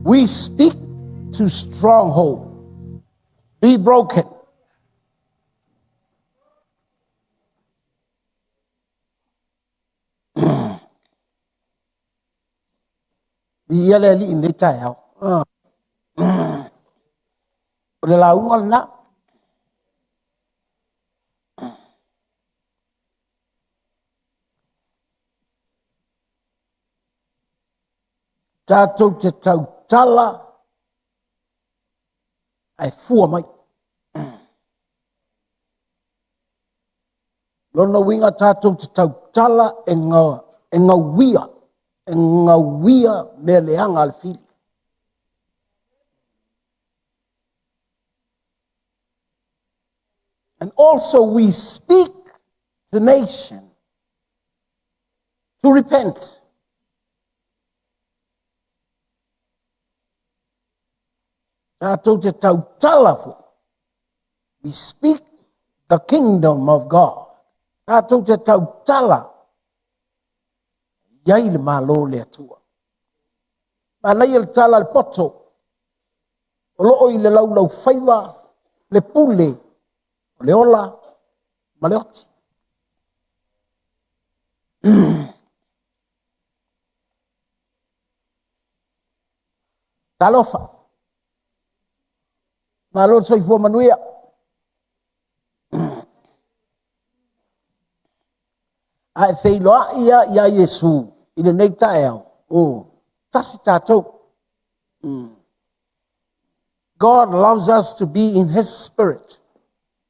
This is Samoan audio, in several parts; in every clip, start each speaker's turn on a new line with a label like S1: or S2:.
S1: We speak to stronghold. Be broken. Viia le Alii i lenei taeao. O le lauga lena. Tatou te tautala ae fua mai. Lona uiga tatou te tautala e, e gauia, e gauia mea leaga a le fili. And also we speak the nation to repent. Tātou te tautala foi. We speak the kingdom of God. Tātou te tautala iai le malo le atua. Manaia le tala le poto. O loo i le laulau faiva le pule o le ola ma le oti. Talofa. Malo le soifua manuia. A e feiloai ia iā Iesu i lenei taeao, o, tasi tatou. God loves us to be in His Spirit,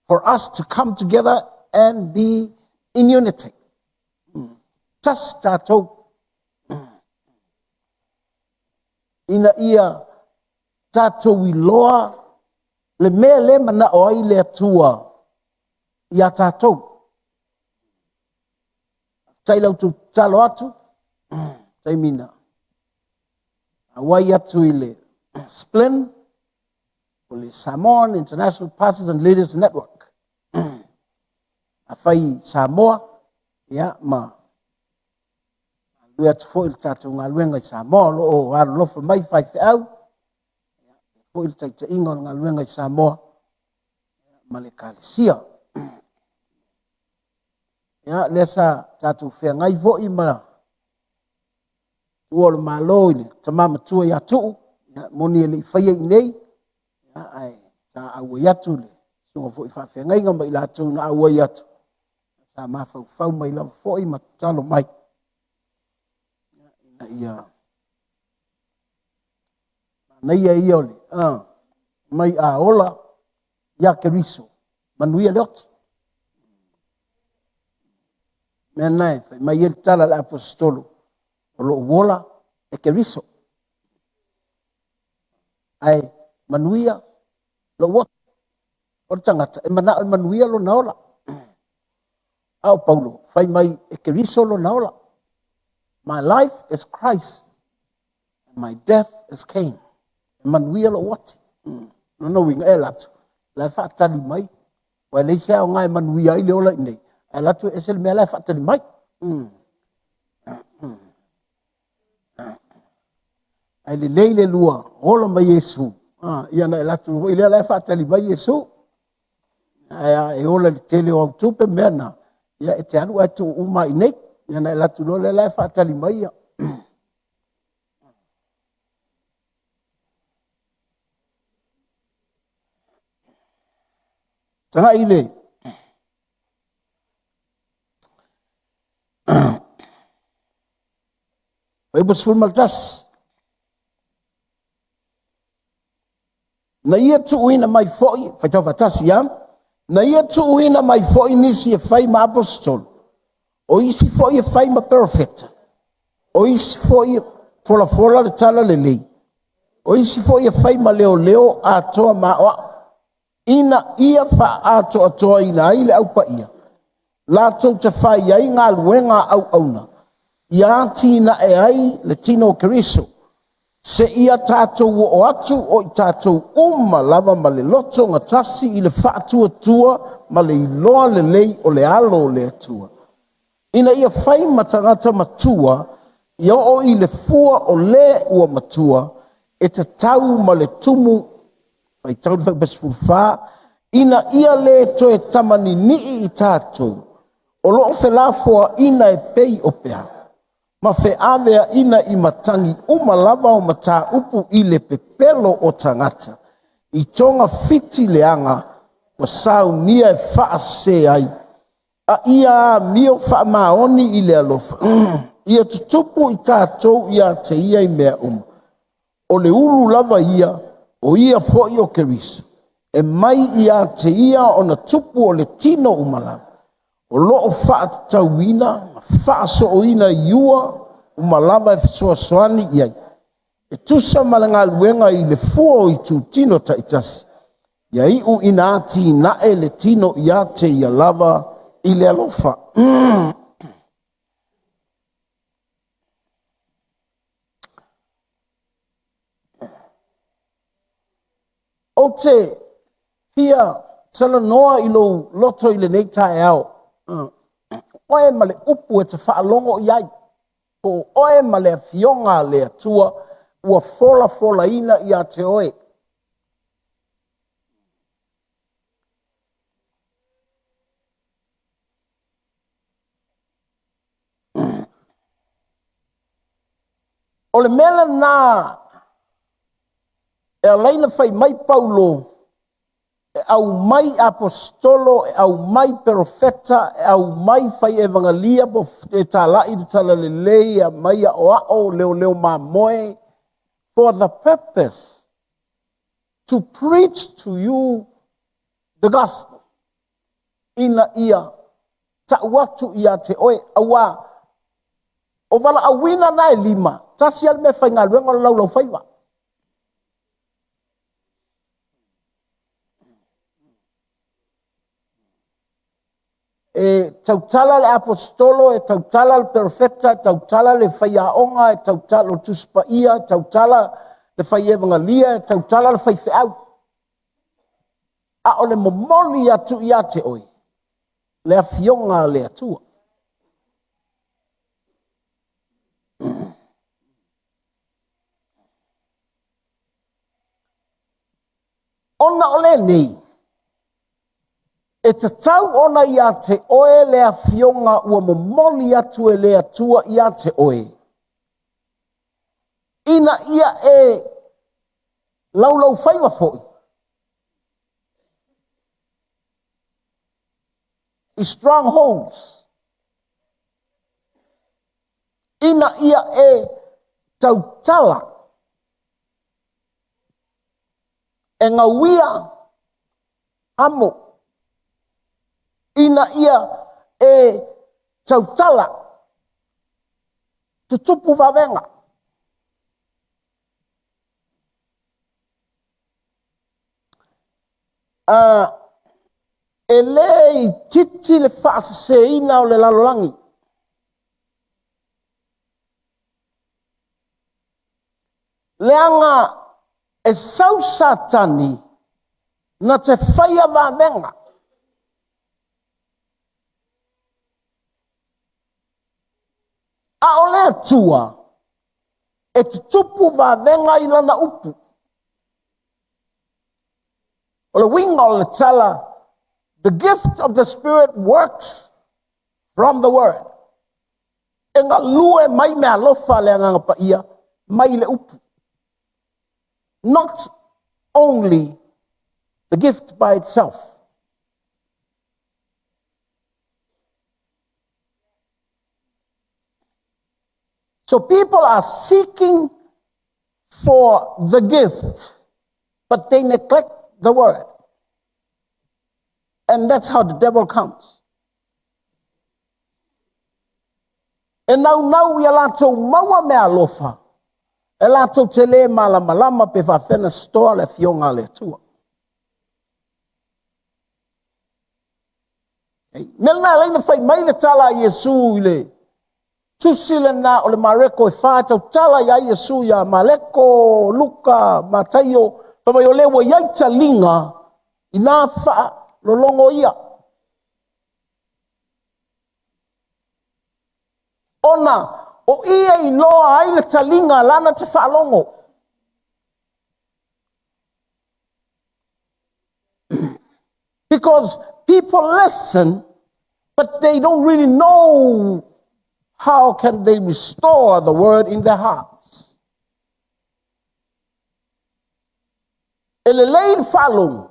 S1: for us to come together and be in unity. Tasi tatou. Ina ia tatou iloa le mea le manao ai le Atua iā tatou. Tai lau tatalo atu, taimi na auai atu i le SPLIN, o le Samoan International Pastors and Leaders Network. A fai Samoa, ia, ma galulue atu foi le tatou galuega i Samoa o lo o alolofa mai faifeau, ia, foi le taitaiga o le galuega i Samoa ma le Ekalesia. Ia, lea sa tatou feagai foi ma tua o le Malo i le tama matua ia Tuu, ia, moni e le i faia i nei, ia, ae sa auai atu le susuga foi faafeagaiga ma i latou na auai atu, sa mafaufau mai lava foi ma tatalo mai ina ia manaia ia o le mai a ola ia Keriso, manuia le oti. Mea na e fai mai ai le tala a le aposetolo, o lou ola e Keriso. Ae manuia lou oti. O le tagata e manao e manuia lona ola. A o Paulo, fai mai e Keriso lona ola. My life is Christ and my death is gain. E manuia lou oti. Lona uiga, e alu atu, la e faatali mai. Ua e leai se aoga e manuia ai le ola i nei. E alu atu e ese le mea la e faatali mai. Ae lelei le lua ola mai Iesu. Ia na e alu atu foi lea la e faatali mai Iesu. Ae a e ola i le tele o au tupe mea na, ia e te alu ae tuu uma i nei. Ia na e alu atu loa lea la e faatali mai ia. Tagai le Fuaiupu 11. Na ia tuuina mai foi, faitau faatasi ia, na ia tuuina mai foi nisi e fai ma aposetolo, o isi foi e fai ma perofeta, o isi foi e folafola le tala lelei, o isi foi e fai ma leoleo atoa ma aoao, ina ia faaatoatoaina ai le au paia, latou te fai ai galuega a auauna, ia atinae ai le tino o Keriso, seia tatou oo atu o i tatou uma lava ma le loto gatasi i le faatuatua ma le iloa lelei o le Alo o le Atua, ina ia fai ma tagata matua, ia oo i le fua o le ua matua, E tatau ma le tumu, faitau le fuaiupu 14, ina ia le toe tamaninii i tatou, o lo o felafoaina e pei o peau, ma feaveaina i matagi uma lava o mataupu i le pepelo o tagata, i togafiti leaga ua saunia e faasese ai, a ia amio faamaoni i le alofa, ia tutupu i tatou ia te ia i mea uma. O le ulu lava ia, o ia foi o Keriso, e mai ia te ia ona tupu o le tino uma lava, o lo o faatatauina ma faasooina i ua uma lava e fesoasoani i ai, e tusa ma le galuega i le fua o itutino taitasi, ia iu ina atinae le tino ia te ia lava i le alofa. Ou te fia talanoa i lou loto i lenei taeao. Oe ma le upu e te faalogo i ai, po o oe ma le afioga a le Atua ua folafolaina ia te oe. O le mea lena e ala ai ona fai mai Paulo, e aumai aposetolo, e aumai perofeta, e aumai fai evangelia po e talai le talalelei, e aumai aoao, leoleo mamoe, for the purpose to preach to you the gospel, ina ia tau atu ia te oe, aua o valaauina na e lima, tasi lava le mea faigaluega o le laulaufaiva. E tautala le aposetolo, e tautala le perofeta, e tautala le faiaoga, e tautala le Tusi Paia, e tautala le fai evangelia, e tautala le faifeau. A o le momoli atu ia te oe, le afioga a le Atua. Ona o lenei, e tatau ona ia te oe le afioga ua momoli atu e le Atua ia te oe, ina ia e laulaufaiva foi i strongholds, ina ia e tautala, e gauia amo, ina ia e tautala tutupu vavega. E le itiiti le faaseseina o le lalolagi. Leaga e sau Satani na te faia vavega. A o le Atua e tutupu vavega i lana upu. O le uiga o le tala, the gift of the Spirit works from the word. E galue mai me alofa le agaga paia mai le upu. Not only the gift by itself. So people are seeking for the gift, but they neglect the word. And that's how the devil comes. E naunau ia latou maua mea alofa, e latou te le malamalama pe faafena stoa le afioga a le Atua. Mea lena e ala ai ona fai mai le tala a Iesu i le tusi lena o le Mareko e 4, e tautala ia Iesu ia Mareko, Luka, Mataio, fai mai o le ua i ai taliga ina faalologo ia. Ona o i e iloa ai le taliga lana te faalogo. Because people listen, but they don't really know how can they restore the word in their hearts. E lelei le faalogo,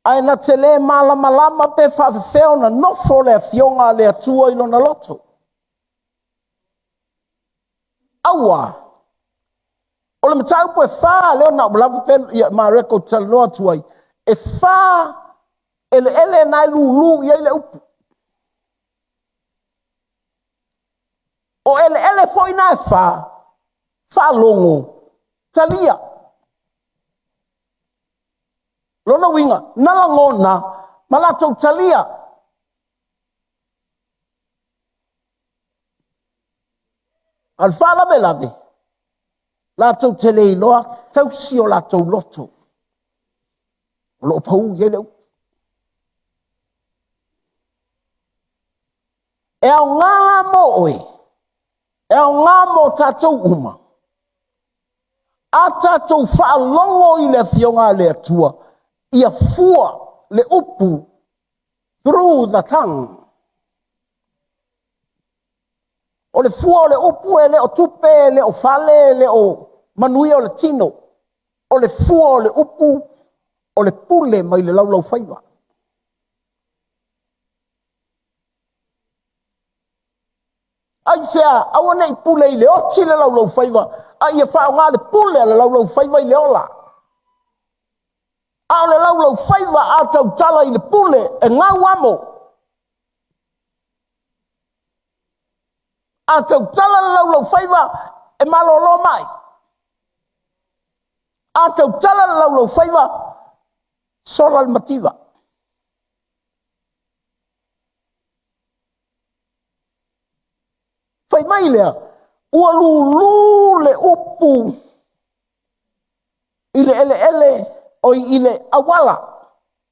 S1: ae na te le malamalama pe faafefea ona nofo le afioga a le Atua i lona loto. Aua, o le mataupu e fa lea na ou lava pe ia Mareko talanoa atu ai, e fa eleele na e lulu i ai le upu. O eleele foi na e fa, faalogo, talia. Lona uiga, na lagona ma latou talia. A o le faalavelave, latou te le iloa tausi o latou loto. O lo o pau i ai le upu. E aoga la mo oe, e aoga mo tatou uma. A tatou faalogo i le afioga a le Atua, ia fua le upu through the tongue. O le fua o le upu e le o tupe, e le o fale, e le o manuia o le tino. O le fua o le upu, o le pule mai le laulaufaiva. Aisea? Aua ne i pule i le oti le laulaufaiva, a ia faaaoga le pule a le laulaufaiva i le ola. A o le laulaufaiva a tautala i le pule, e gau amo. A tautala le laulaufaiva, e malolo mai. A tautala le laulaufaiva, sola le mativa. Fai mai lea, ua lulu le upu i le eleele, oi i le auala.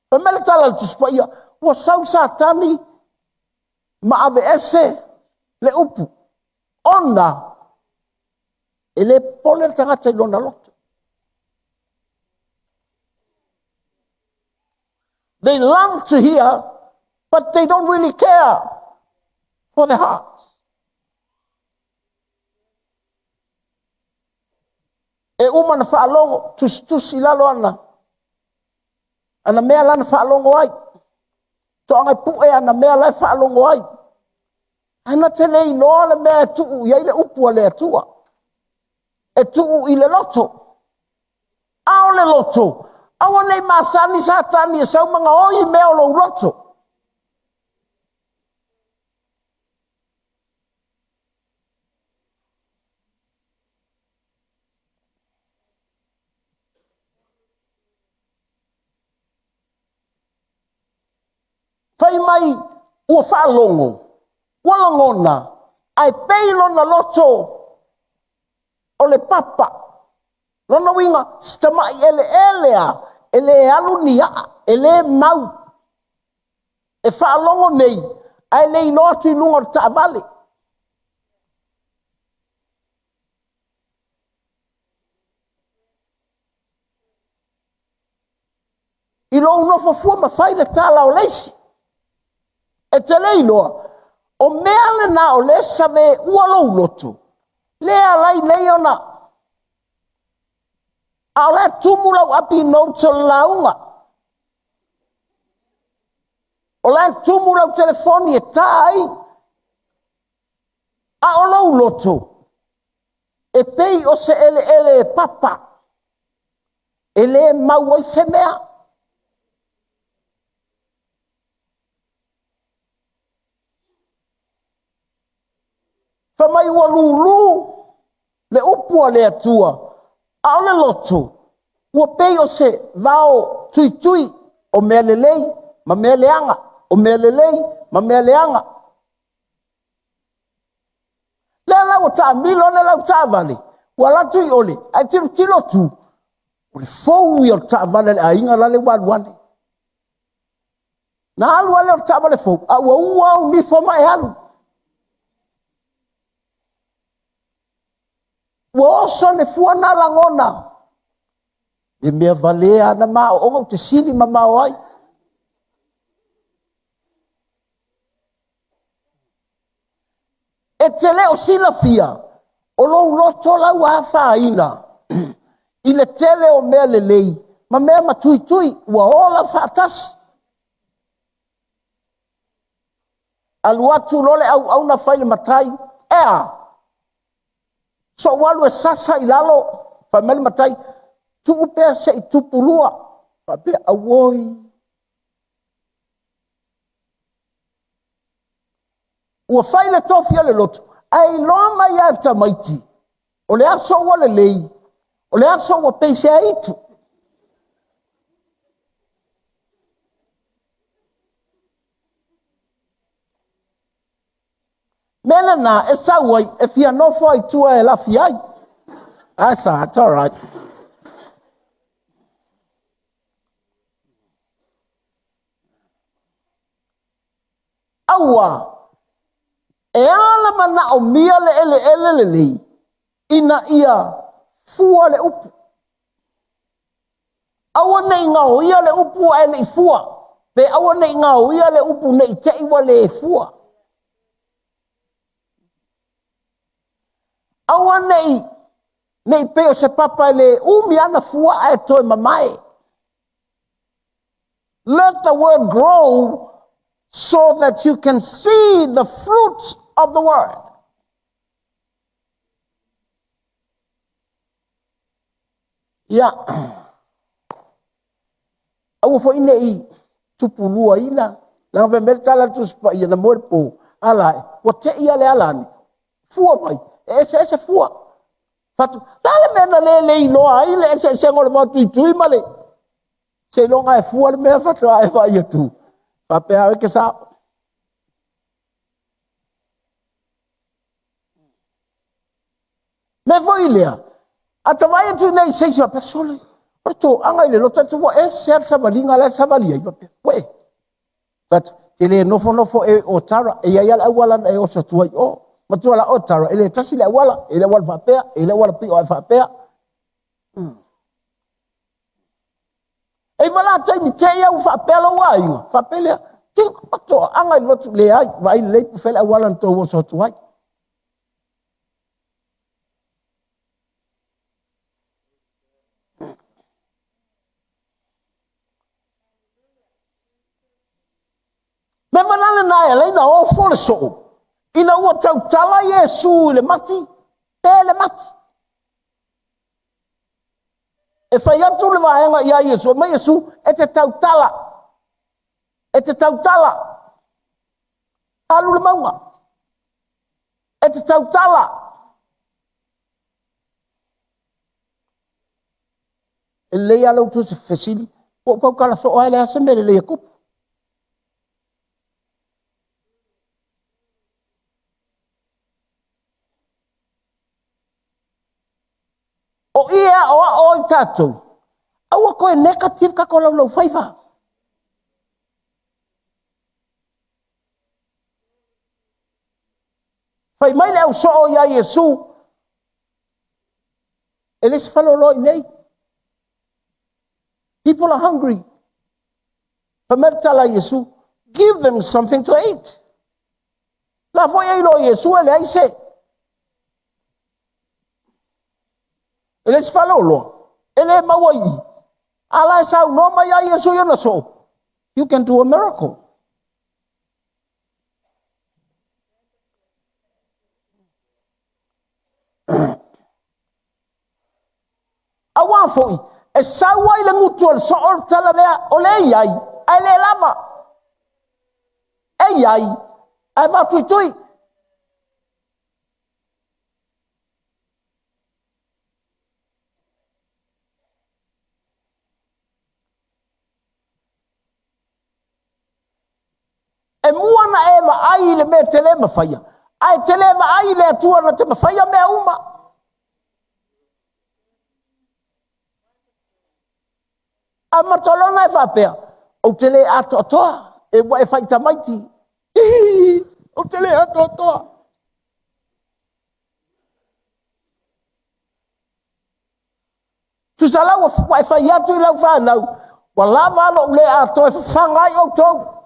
S1: Fai mai le tala a le Tusi Paia, ua sau Satani ma aveese le upu, ona e le popole le tagata i lona loto. They love to hear, but they don't really care for their hearts. E uma na faalogo, tusitusi i lalo ana, ana mea la na faalogo ai. Toaga e pue ana mea la e faalogo ai. Ae na te le iloa le mea e tuu i ai le upu a le Atua. E tuu i le loto. A o le loto, aua ne i masani Satani e sau ma gaoi mea o lou loto. Fai mai ua faalogo, ua lagona, ae pei lona loto o le papa. Lona uiga, si tamai eleele a, e le alu ni aa, e le mau. E faalogo nei, ae le iloa atu i luga o le taavale. I lou nofo fua ma fai le tala o le isi. E te le iloa, o mea lena o le save ua lou loto, le alai nei ona a o la e tumu lau api notes o le lauga. O la e tumu lau telefoni e ta ai. A o lou loto, e pei o se eleele e papa, e le mau ai se mea. Fai mai ua lulu le upu a le Atua, a o le loto, ua pei o se vao tuitui o mea lelei ma mea leaga, o mea lelei ma mea leaga. Lea la ua taamilo ane lau taavale, ua alu atu i ole, ae tilotilo atu, o le fou ia o le taavale a le aiga la le ua alu ane. Na alu ale o le taavale fou, a ua ua au nifo ma e alu. Ua oso le fua na lagona. E mea valea ana maooga ou te sili mamao ai. te le o silafia, o lou loto la ua afaina i le tele o mea lelei ma mea matuitui ua ola faatasi. Alu atu loa le auauna fai le matai, e a? Sou alu e sasa i lalo, fai mai le matai, tuu pea se i tupulua. Faapea, auoi. Ua fai le tofi a le lotu, ae iloa mai lava e tamaiti, o le aso ua lelei, o le aso ua peisea itu. Mea lena e sau ai, e fia nofo ai i tua e lafi ai. That's all, it's all right. Aua, e ala manaomia le eleele lelei ina ia fua le upu. Aua ne i gaoia le upu ae le i fua, pe aua ne i gaoia le upu ne i te i ua le fua. Aua ne i pei o se papa e le umi ana fua ae toe mamae. Let the word grow so that you can see the fruits of the word. Ia, aua foi ne i tupuluaina, leaga fai mai le tala a le Tusi Paia na moe le po, ala e, ua te i lava le ala ane, fua mai, e eseese fua. Fatu, le a le mea na le leiloa ai le eseesega o le vaotuitui ma le seiloga e fua le mea faatoa e vaai atu. Faapea au e ke sao. Mea foi lea, a ta vaai atu nei i se isi faapea, sole, o le toaga i le loto atu ua ese lava le savaliga la e savali ai, faapea, ue, fatu, te le nofonofo e o Tara, e i ai lava le auala na e oso atu ai i o. Matua la o Tara, e le tasi le auala, e le auala faapea, e le auala pio ae faapea. E iva la taimi te i au faapea lou aiga, faapea lea, te toaga i le lotu leai, vaai lelei po o fea le auala na tou oso atu ai. Mea foi la lena e ala ai ona ofo le soo, ina ua tautala Iesu i le mati, pe le mati. E fai atu le vaega ia Iesu, mai Iesu, e te tautala, e te tautala, alu le mauga, e te tautala. E lelei lava lau tusi fesili, ua ou tautala soo lava e leai se mea lelei e tupu. O i e aoao ai tatou, aua toe negative tatou laulaufaiva. Fai mai le ausoo ia Iesu, e le se faleoloa i nei. People are hungry. Fai mai le tala a Iesu, give them something to eat. La foi e iloa Iesu e leai se. E le se faleoloa, e le maua i i. A la e saunoa mai ia Iesu i ona soo, you can do a miracle. Aua foi, e sau ai le gutu o le soo o le tala lea, o le i ai, ae le lava. E i ai, ae vaotuitui. E mua na e vaai i le mea e te le mafaia, ae te le vaai i le Atua na te mafaia mea uma. A matolona e faapea, ou te le atoatoa, e ua e fai tamaiti. Ou te le atoatoa. Tusa la ua e fai atu i lau fanau, ua lava lou le atoa e fafaga ai outou.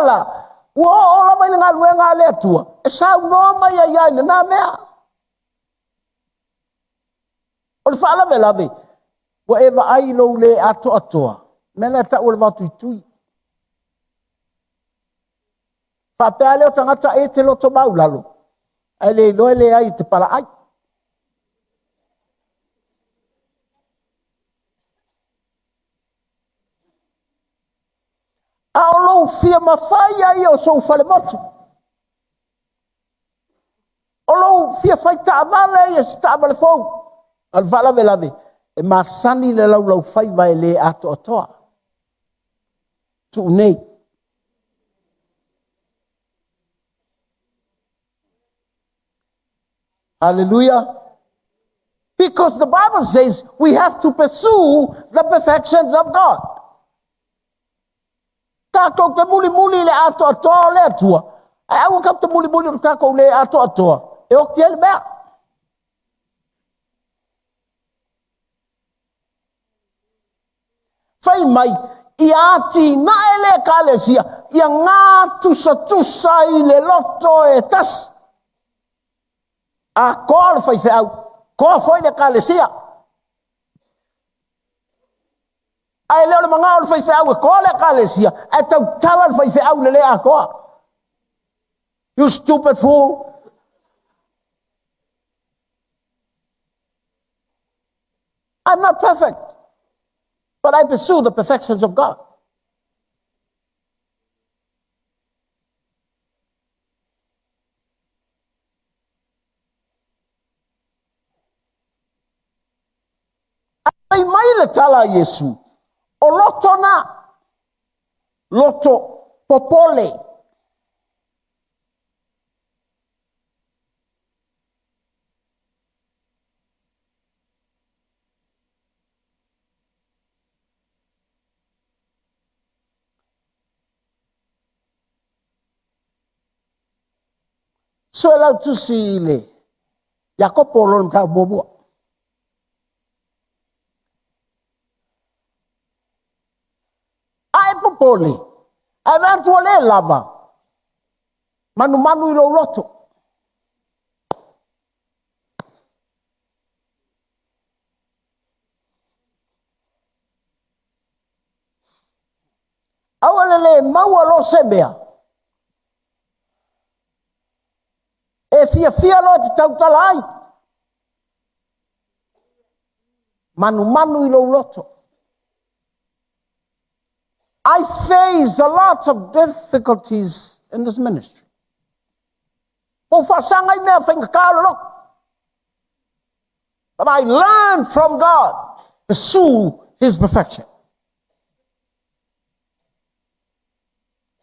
S1: la, ua oo lava i le galuega a le Atua, e saunoa mai ai lava i lena mea. O le faalavelave, ua e vaai i lou le atoatoa, mea lena e tau o le vaotuitui. Faapea lea o tagata ai e te loto maualalo, ae le iloa e leai e te palaai. A o lou fia mafai lava ia o sou falemotu, o lou fia fai taavale ia i se taavale fou, a o le faalavelave e masani le laulaufaiva e le atoatoa. Tuu nei. Hallelujah. Because the Bible says we have to pursue the perfections of God. Tatou te mulimuli i le atoatoa o le Atua, ae aua tatou te mulimuli i le tatou le atoatoa, e oti ai le mea. Fai mai, ia atinae le ekalesia, ia gatusatusa i le loto e tasi. A toa le faifeau, toa foi le ekalesia. Ae le o le manao o le faifeau e toa le ekalesia, ae tautala le faifeau i le le atoa. You stupid fool! I'm not perfect, but I pursue the perfections of God. Fai mai le tala a Iesu, o loto na, loto popole. Suelautusi i le Iakopo lona mataupu muamua. A e popole, ae vaai atu ua le lava, manumanu i lou loto. Aua le le maua loa se mea, e fiafia loa e te tautala ai. Manumanu i lou loto. I face a lot of difficulties in this ministry. Ua faasaga i mea faigata o le loto. But I learn from God, pursue His perfection.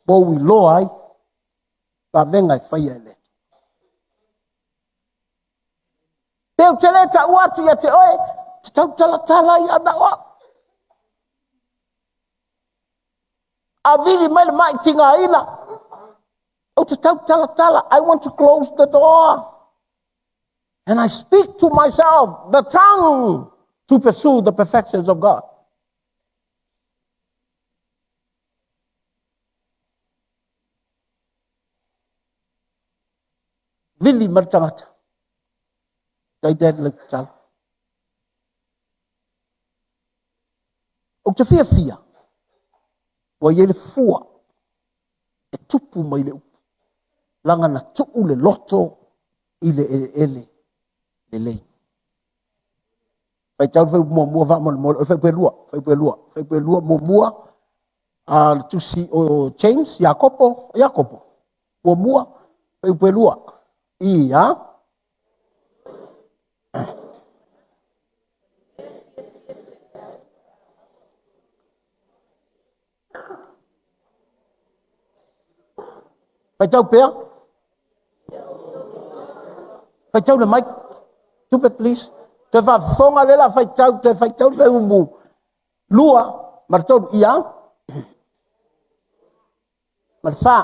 S1: Ua ou iloa ai vavega e faia e le Pe ou te le taua atu ia te oe, te tautalatala ai ana o au. A vili mai le mai tigaina, ou te tautalatala. I want to close the door. And I speak to myself, the tongue, to pursue the perfections of God. Vili mai le tagata. Tai dad le tatalo. Ou te fiafia, ua i ai le fua e tupu mai le upu, leaga na tuu le loto i le eleele lelei. Faitau le fuaiupu muamua faamolemole, o le fuaiupu e lua, fuaiupu e lua, fuaiupu e lua muamua, a le tusi o James, Iakopo, Iakopo, muamua, fuaiupu e lua, ia. Faitau pea. Faitau le mic. Tupe, please. Toe faafofoga lea la faitau, toe faitau le umu. Lua, ma le tolu, ia. Ma le fa.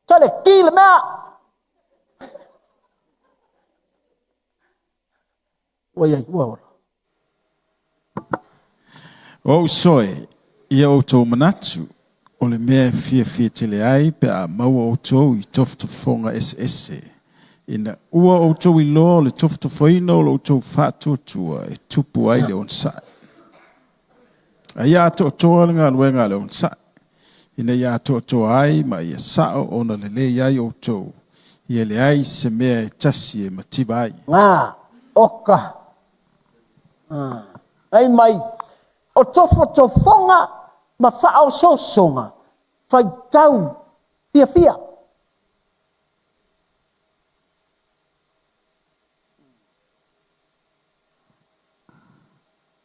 S1: Toe le ki le mea. Ua iai, ua ola.
S2: Ou uso e, Ia outou manatu, o le mea e fiafia tele ai pe a maua outou i tofotofoga eseese, ina ua outou iloa o le tofotofoina o lo outou faatuatua e tupu ai le onosai. A ia atoatoa le galuega a le onosai, ina ia atoatoa ai ma ia sao ona lelei ai outou, ia leai se mea e tasi e mativa ai.
S1: Ngā, oka. Ai mai, o tofotofoga ma faaosoosoga, faitau fiafia.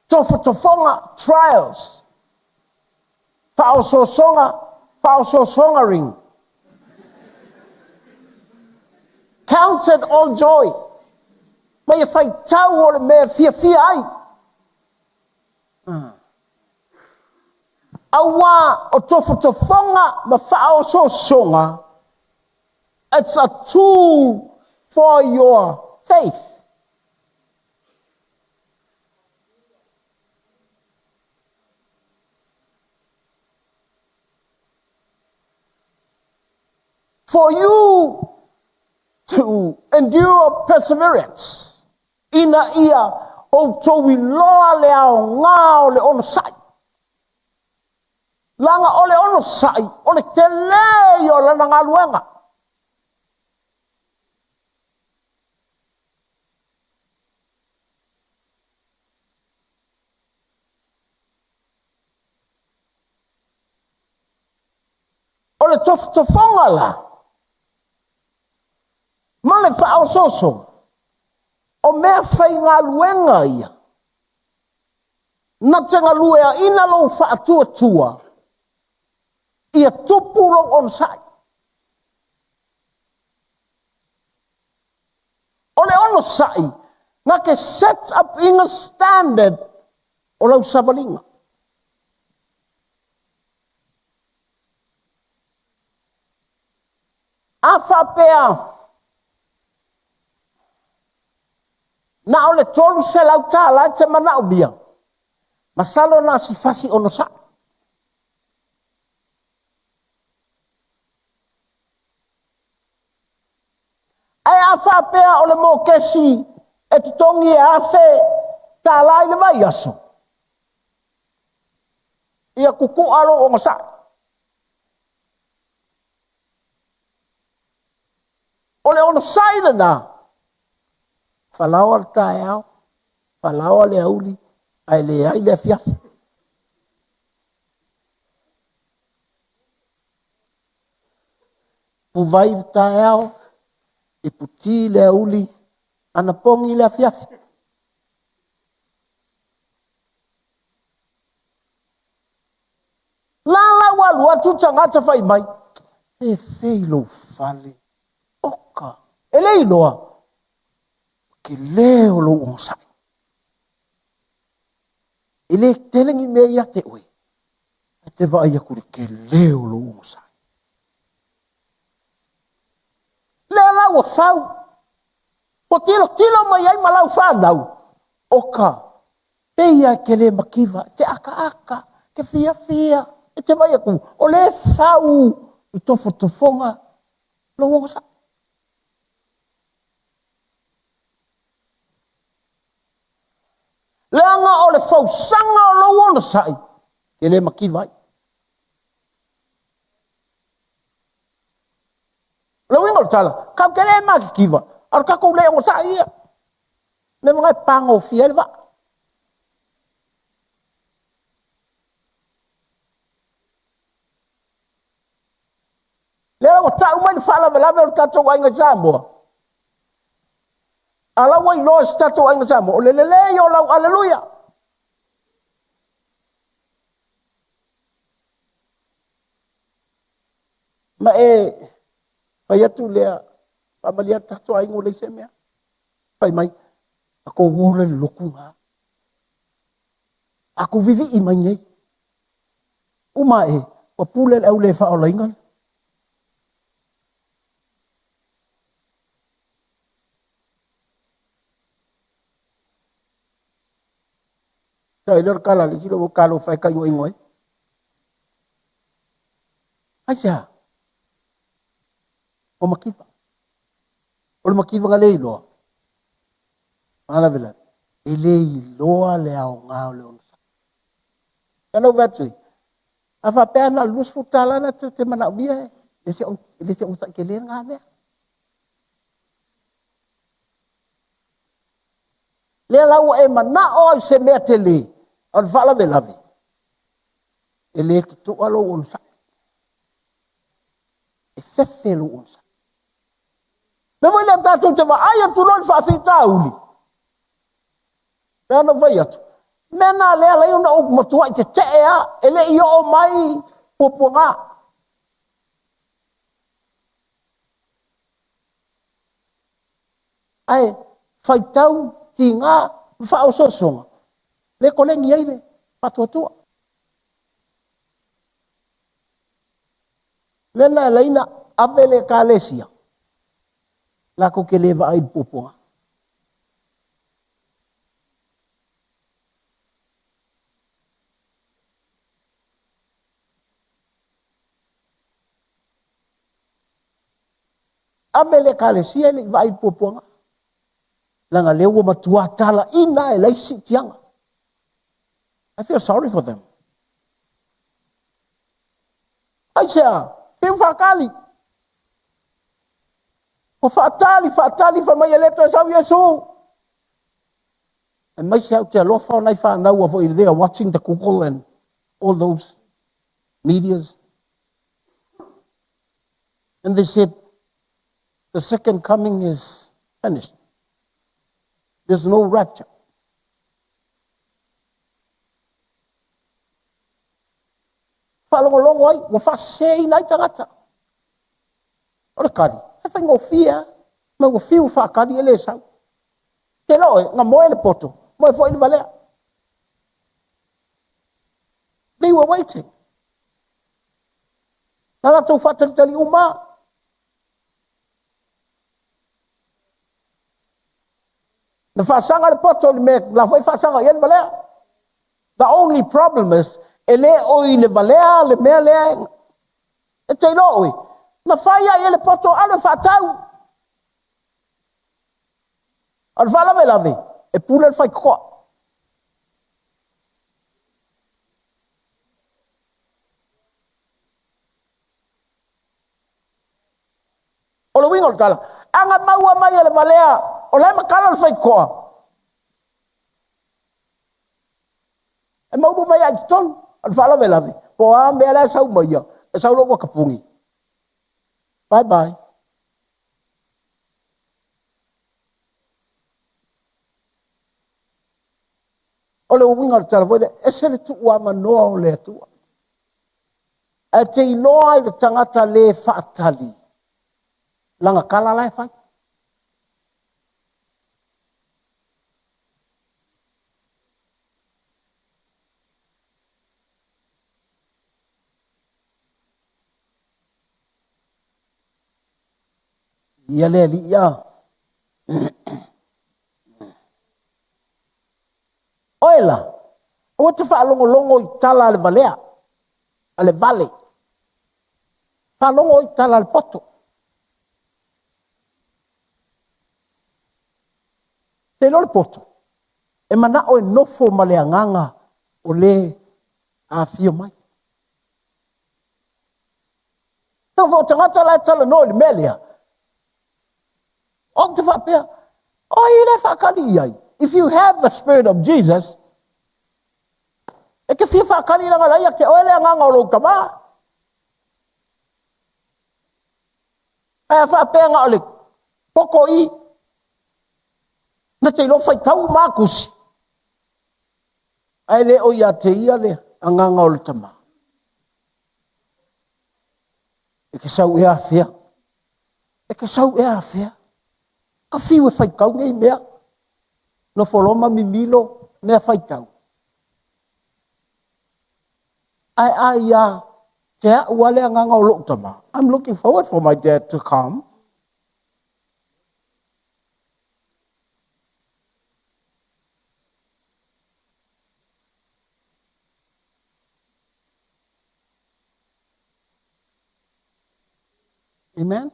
S1: Tofotofoga, trials. Faaosoosoga, faaosoosoga ring. Counted all joy. Ma ia faitau o le mea fiafia ai. Auā o tofotofoga ma faaosoosoga, it's a tool for your faith. For you to endure perseverance, ina ia outou iloa le aoga o le onosai. Leaga o le onosai, o le tele ia o lana galuega. O le tofotofoga la, ma le faaosoosoga, o mea faigaluega ia, na te galueaina lou faatuatua, ia tupu lou onosai. O le onosai, na te set up ina standard o lau savaliga. A faapea na o le $300 e te manaomia, masalo na o si fasi onosai. Ae a faapea o le mokesi e totogi e $1,000 i le vaiaso, ia kukua lou onosai. O le onosai lena, falaoa le taeao, falaoa le aoauli, ae leai le afiafi. Puvai le taeao, iputi le aoauli, anapogi le afiafi. La la ua alu atu tagata fai mai, e fei lou fale, oka, e le iloa, ke le o lou onosai. E le tele ni mea ia te oe, ae te vaai atu i le tele o lou onosai. Lea la ua fau, ua tilotilo mai ai ma lau whanau, oka, pei e te le mativa, te akaaka, te fiafia, e te vaai atu, o le fau i tofotofoga lou onosai. Leaga o le fausaga o lou onosai, e le mativa ai. O le uiga o le tala, kau te le makikiva, a o le tatou le onosai ia. Le mga e pagofia ai le vaa. Lea ua tau mai le faalavelave o le tatou aiga i Samoa. A la ua iloa se tatou aiga Samoa, o le lelei o lau aleluia. Ma e fai atu lea, faamalie atu tatou aiga ua leai se mea. Fai mai, tatou ola i le lotu lena. A tou vivii mai nei. Uma e, ua pule le au le faaolaina. Sa ile o le tala a le isi lea ua talofa e tainoino ai. Aisea? O mativa. O le mativa na le iloa. Faalavelave. E le iloa le aoga o le onosai. Ia lau fai atu ai, a faapea na o le $20 na te manaomia, e le se onosai tele lena mea. Lea la ua e manao ai i se mea tele, a o le faalavelave, e le totoa lou onosai. E fefe lou onosai. Mea foi lea tatou te vaai atu loa i le faafitauli, pe ana fai atu, mea na lea lai ona ou matuai tetee lava, e le i oo mai puapuaga. Ae faitau, tiga, ma faaosoosoga, le koleni ai le faatuatua. Mea na e ala ai ona ave le Ekalesia, latou te le vaai i le puapuaga. Ave le Ekalesia e le i vaai i le puapuaga. Leaga lea ua matua talaina e leai se siitiaga. I feel sorry for them. Aisea? Fiu faatali. Ua faatali, faatali, fai mai e le toe sau Iesu. Aemaise au te alofa o nai fanau foi, they are watching the Google and all those medias. And they said, the second coming is finished. There's no rapture. Faalogologo ai, ua faaseseina ai tagata. O le kali, e faigofie lava. Ma ua fiu faakali e le sau. Te iloa oe, na moe le poto, moe foi le valea. They were waiting. Na latou faatalitali uma. Na faasaga le poto i le mea la foi faasaga i ai le valea. The only problem is, e le o i le valea le mea lea e te iloa oe. Na fai ai e le poto alu e faatau. O le faalavelave, e pule le faitotoa. O le uiga o le tala, a na maua mai e le valea, o la e matala le faitotoa. E maulu mai ai i totonu, o le faalavelave, po o a mea la e sau mai ia, e sau loa ua tapuni. Bye bye. O le uiga o le tala foi lea, ese le tuuavanoa o le Atua. Ae te iloa ai le tagata le faatali, lana tala la e fai. Ia le alii a. Oe la, aua te faalogologo i tala a le valea, a le vale. Faalogo i tala a le poto. Te iloa le poto, e manao e nofo ma le agaga o le afio mai. Tau foi o tagata la e talanoa i le mea lea. Ou te faapea, o ai le faatali i ai? If you have the spirit of Jesus, e te fia faatali leaga la ia te oe le agaga o lou tama. Ae a faapea na o le poto i, na te iloa faitau ma tusi. Ae le o ia te ia le agaga o le tama. E te sau ea afea. E te sau ea afea. Ka fiu e faitau nei mea. Nofo loa ma mimilo mea faitau. Ae a ia te au a le agaga o lou tama. I'm looking forward for my dad to come. Amen.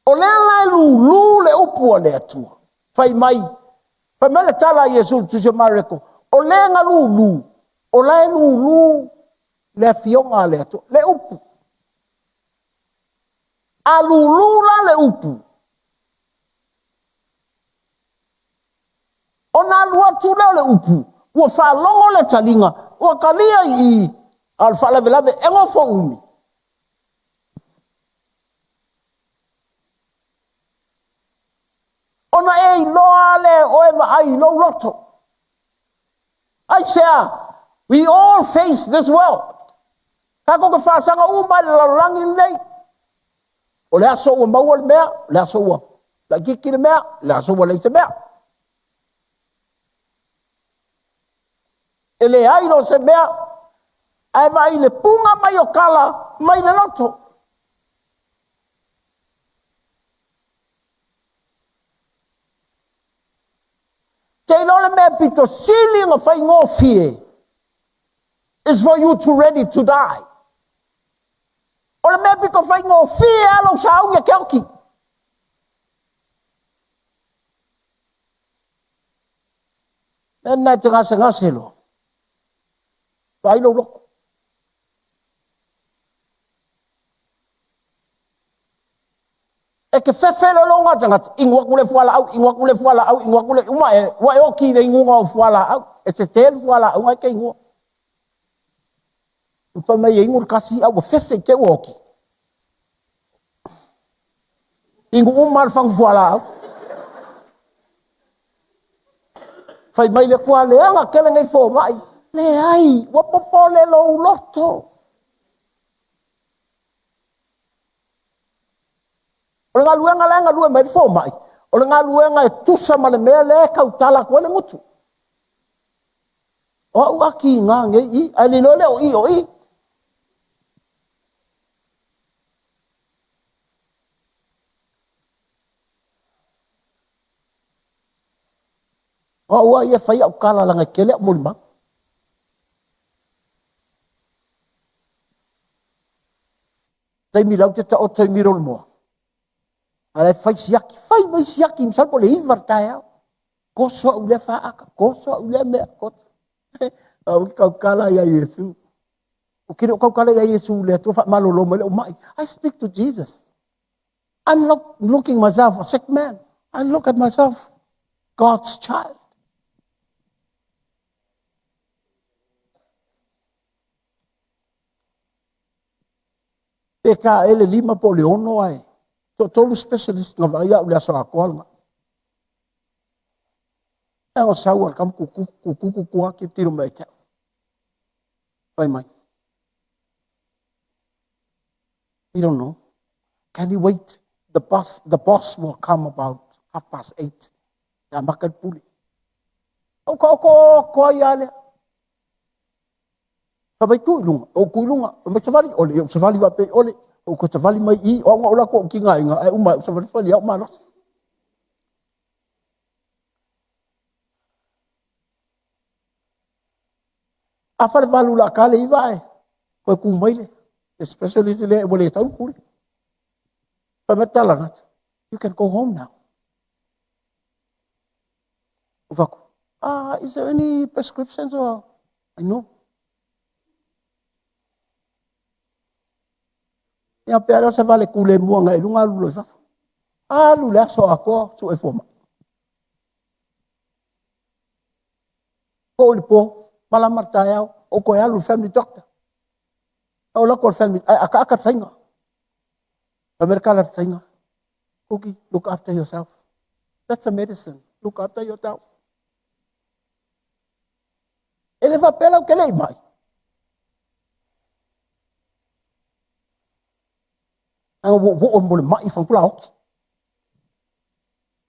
S1: O lea la e lulu le upu a le Atua. Fai mai, fai mai le tala a Iesu i le tusi o Mareko, o le na lulu, o la e lulu le afioga a le Atua, le upu. A lulu la le upu, ona alu atu lea o le upu, ua faalogo le taliga, ua talia i i, a o le faalavelave e nofo umi. Ona e iloa lea e oe vaai i lou loto. Aisea? We all face this world. Tatou te faasaga uma i le lalolagi lenei. O le aso ua maua le mea, o le aso ua laitiiti le mea, o le aso ua leai se mea. E leai loa se mea, ae vaai i le puga mai o tala mai le loto. Te iloa le mea pito sili ona faigofie is for you to ready to die. O le mea pito faigofie lava lou sauni e te oti. Mea lena e te gasegase loa. Vaai lou loto. E te fefe loa lou gasegase, inu atu le fualaau, inu atu le fualaau, inu atu le... Uma e, ua e oti i le inuga o fualaau. E sese le fualaau na e te inua. Fai mai e inu le tasi, a ua fefe i te ua oti. Inu uma le fagu fualaau. Fai mai le Atua, leaga tele nei fomai. Leai, ua popole lou loto. O le galuega la e galue mai le fomai, o le galuega e tusa ma le mea lea e tautala atu ai le gutu. O au a kiga nei i, ae le iloa lea o i o i. O au a ia e fai au tala leaga e tele au molimau. Taimi la ou te taoto i miro le moa. A la e fai siaki, fai mai siaki, masalo po o le 9 i le taeao. Toso au i lea faata, toso au i lea mea, toso. Au i tautala ia Iesu. Ou te le o tautala ia Iesu le Atua faamalolo mai lou mai. I speak to Jesus. I'm not looking myself a sick man. I look at myself God's child. Pe ka e le 5 po o le 6 ae toatolu specialist na vaai au i le aso atoa lena. E o sau al kam kuku kuku kuku a ki tiro mai te. Fai mai. We don't know. Can you wait? The boss will come about 8:30. Ia maka le pule. O ko ko ko ia le. Fa mai tu i lunga, o ku i lunga, o mai savali ole, o savali wa pe ole, o ko savali mai i, o nga ola ko ki nga inga, ai uma o savali fali au malos. A fale valu la ka le iva e, koe ku mai le, especially le ua le tau pule. Fa mai tala nat, you can go home now. O faku, is there any prescriptions or? I know. Ia pe alea se vale kule mua ngai lunga alu loi fafo. Alu le aso atoa su e foma. Po le po, malama le taeao, o koe alu le family doctor. O la ko family, ai aka aka sainga. Amerika la sainga. Cookie, look after yourself. That's a medicine. Look after yourself. E le faapea lau ke le i mai. A wo wo mo le mai fangula oki.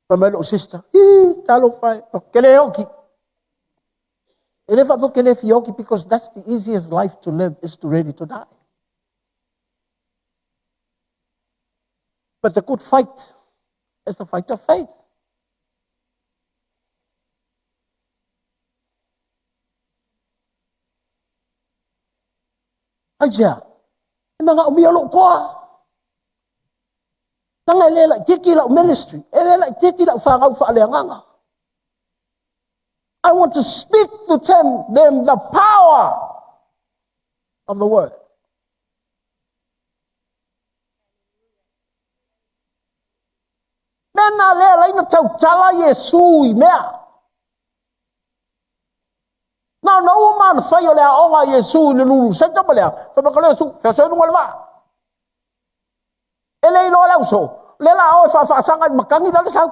S1: Fai mai lou sister, hi, talo fai, ke le oki. E le faapea ke le fia oki because that's the easiest life to live is to ready to die. But the good fight is the fight of faith. Aisea? E manaomia lou toa. Leaga e le laitiiti lau ministry, e le laitiiti lau fanau faaleagaga. I want to speak to them the power of the word. Mea na lea laina tautala Iesu i mea. Na ona uma ona fai o le aoga a Iesu i le lulu seta ma lea, fai mai ka Iesu, fea so luga o le vaa. E le iloa le auso, le la o e faafaasaga i le matagi la le sau.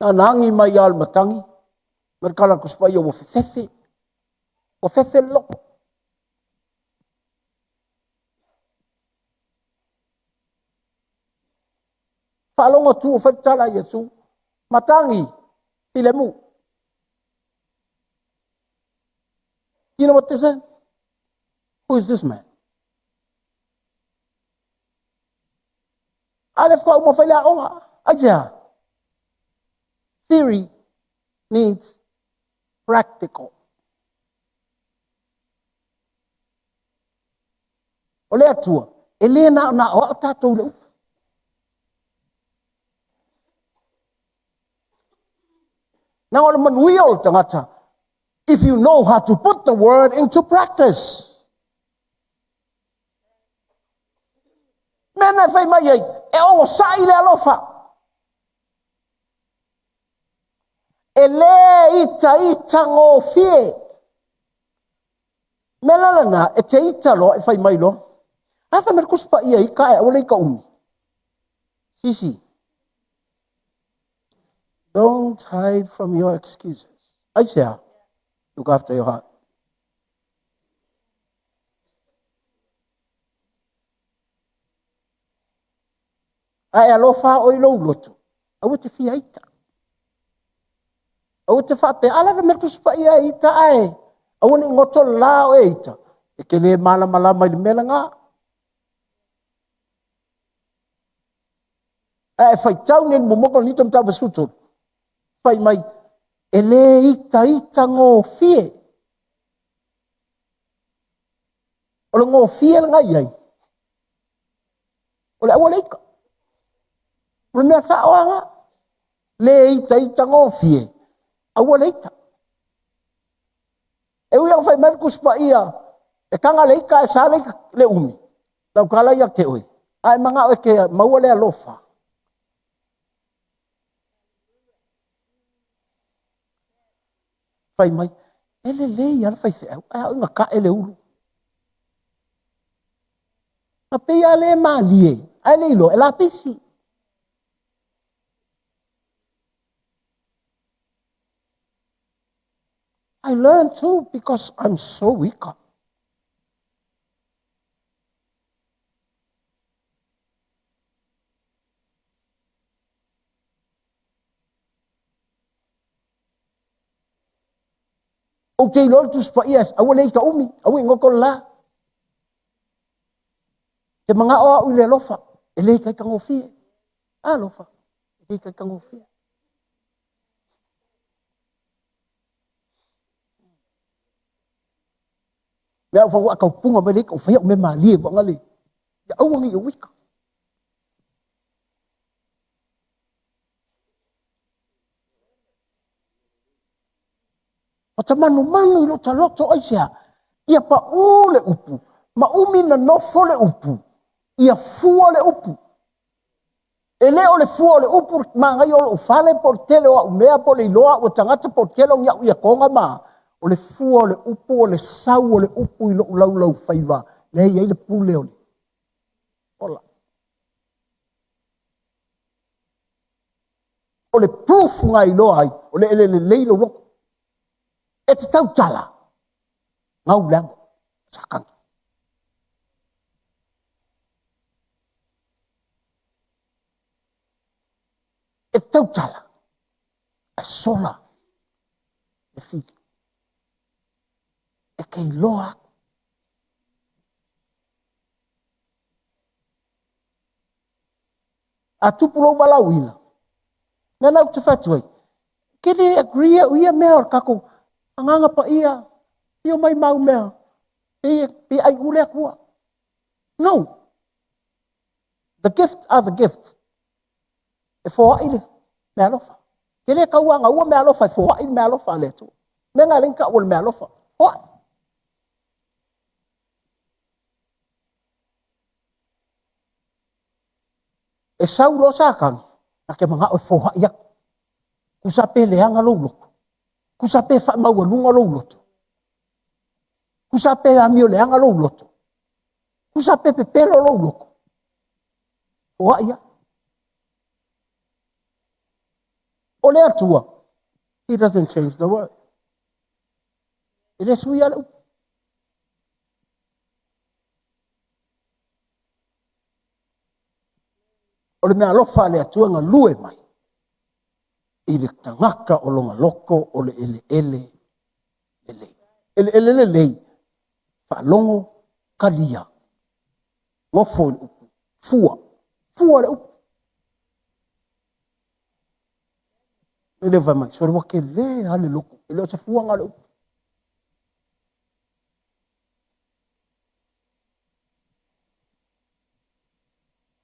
S1: Na ona agi mai lava o le matagi, ma le tala a le Tusi Paia ua fefefe, ua fefe le loto. Faalogo atu o fai le tala a Iesu, matagi, filemu. You know what they said? Who is this man? A lea faatoa uma fai le aoga. Aisea? Theory needs practical. O le Atua, e le na o na aoao tatou i le upu. Na o le manuia o le tagata, if you know how to put the word into practice. Mea na e fai mai ai, e ogosa'i le alofa. E le itaita gofie. Mea la lena, e te ita loa e fai mai loa. A fai mai le Tusi Paia ita ae aua le ita umi. Sisi. Don't hide from your excuses. Aisea, look after your heart. A e alofa oe i lou loto, aua te fia ita. Aua te faapea, a lava me Tusi Paia e ita ae, aua ne i goto le la o e ita, e te le malamalama i le mea lena. A e faitau nei le muamua Korinito mataupu 13, fai mai, e le itaita gofie. O le gofie lena i ai, o le aua le ita. O le mea sao lava lena. Le itaita gofie, aua le ita. E ui lava fai mai le Tusi Paia, e taga le ita ae sa le ita le umi, lau tala ia te oe, ae manao e te maua le alofa. Fai mai, e lelei lava le faifeau, ae a oo ina tae le ulu. Na pei lava le malie, ae le iloa, e lapisi. I learned too because I'm so weak. Ou te iloa le Tusi Paia, aua le ita umi, aua i goto le la. Te manao au i le alofa, e le itaitagofie. Alofa, e le itaitagofie. Mea au whanau a punga mai le ika, o whai au me malie wanga le. Ia aua ngi o wika. O ta manumanu i lo ta loto aisea, ia pa u le upu, ma umi na nofo le upu, ia fua le upu. E le o le fua o le upu, ma ngai o lou fale po o le tele o au mea po o le iloa au e tagata po o le tele o ni au iakoga ma o le fua o le upu o le sau o le upu i lou laulau faiva lea e i ai le pule o le ola. O le proof na iloa ai o le elele lelei lou loto. E te tautala, gau le amo, sakani. E te tautala, ae sola le fili. E te iloa aku. A tupu lou valaauina, mea na ou te fai atu ai, Ke le agree au ia mea o le tatou agaga paia, ia mai mau mea, pe ai ule atua. No. The gift are the gift. E foai le mea alofa. Ke le tau anga ua mea alofa, e foai le mea alofa a le Atua. Mea nga lengi ka ua le mea alofa. Foai. E sau loa Satani, na te manao e foai atu. Tusa pe leaga lou loto. Tusa pe faamaualuga lou loto. Tusa pe amio leaga lou loto. Tusa pe pepelo lou loto. Foai ia. O le Atua, he doesn't change the word. E le sui le upu. O le mea alofa a le Atua e galue mai i le tagata o lona loto o le eleele lelei. Eleele lelei, faalogo, talia, nofo i le upu, fua, fua le upu. E le fai mai, sole ua tele lava le loto, e le o se fuaga le upu.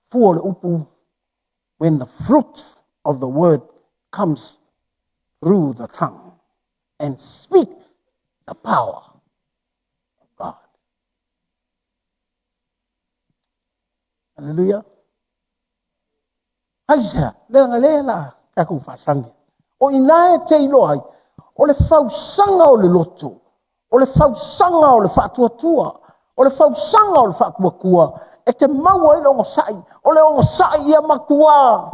S1: Fua le upu, when the fruit of the word comes through the tongue and speak the power of God. Hallelujah. Aisea, le nga le la tatou faasagia. O ina e te iloa ai, o le fausaga o le loto, o le fausaga o le faatuatua, o le fausaga o le faatuatua, e te maua ai le ogasai, o le ogasai ia matua.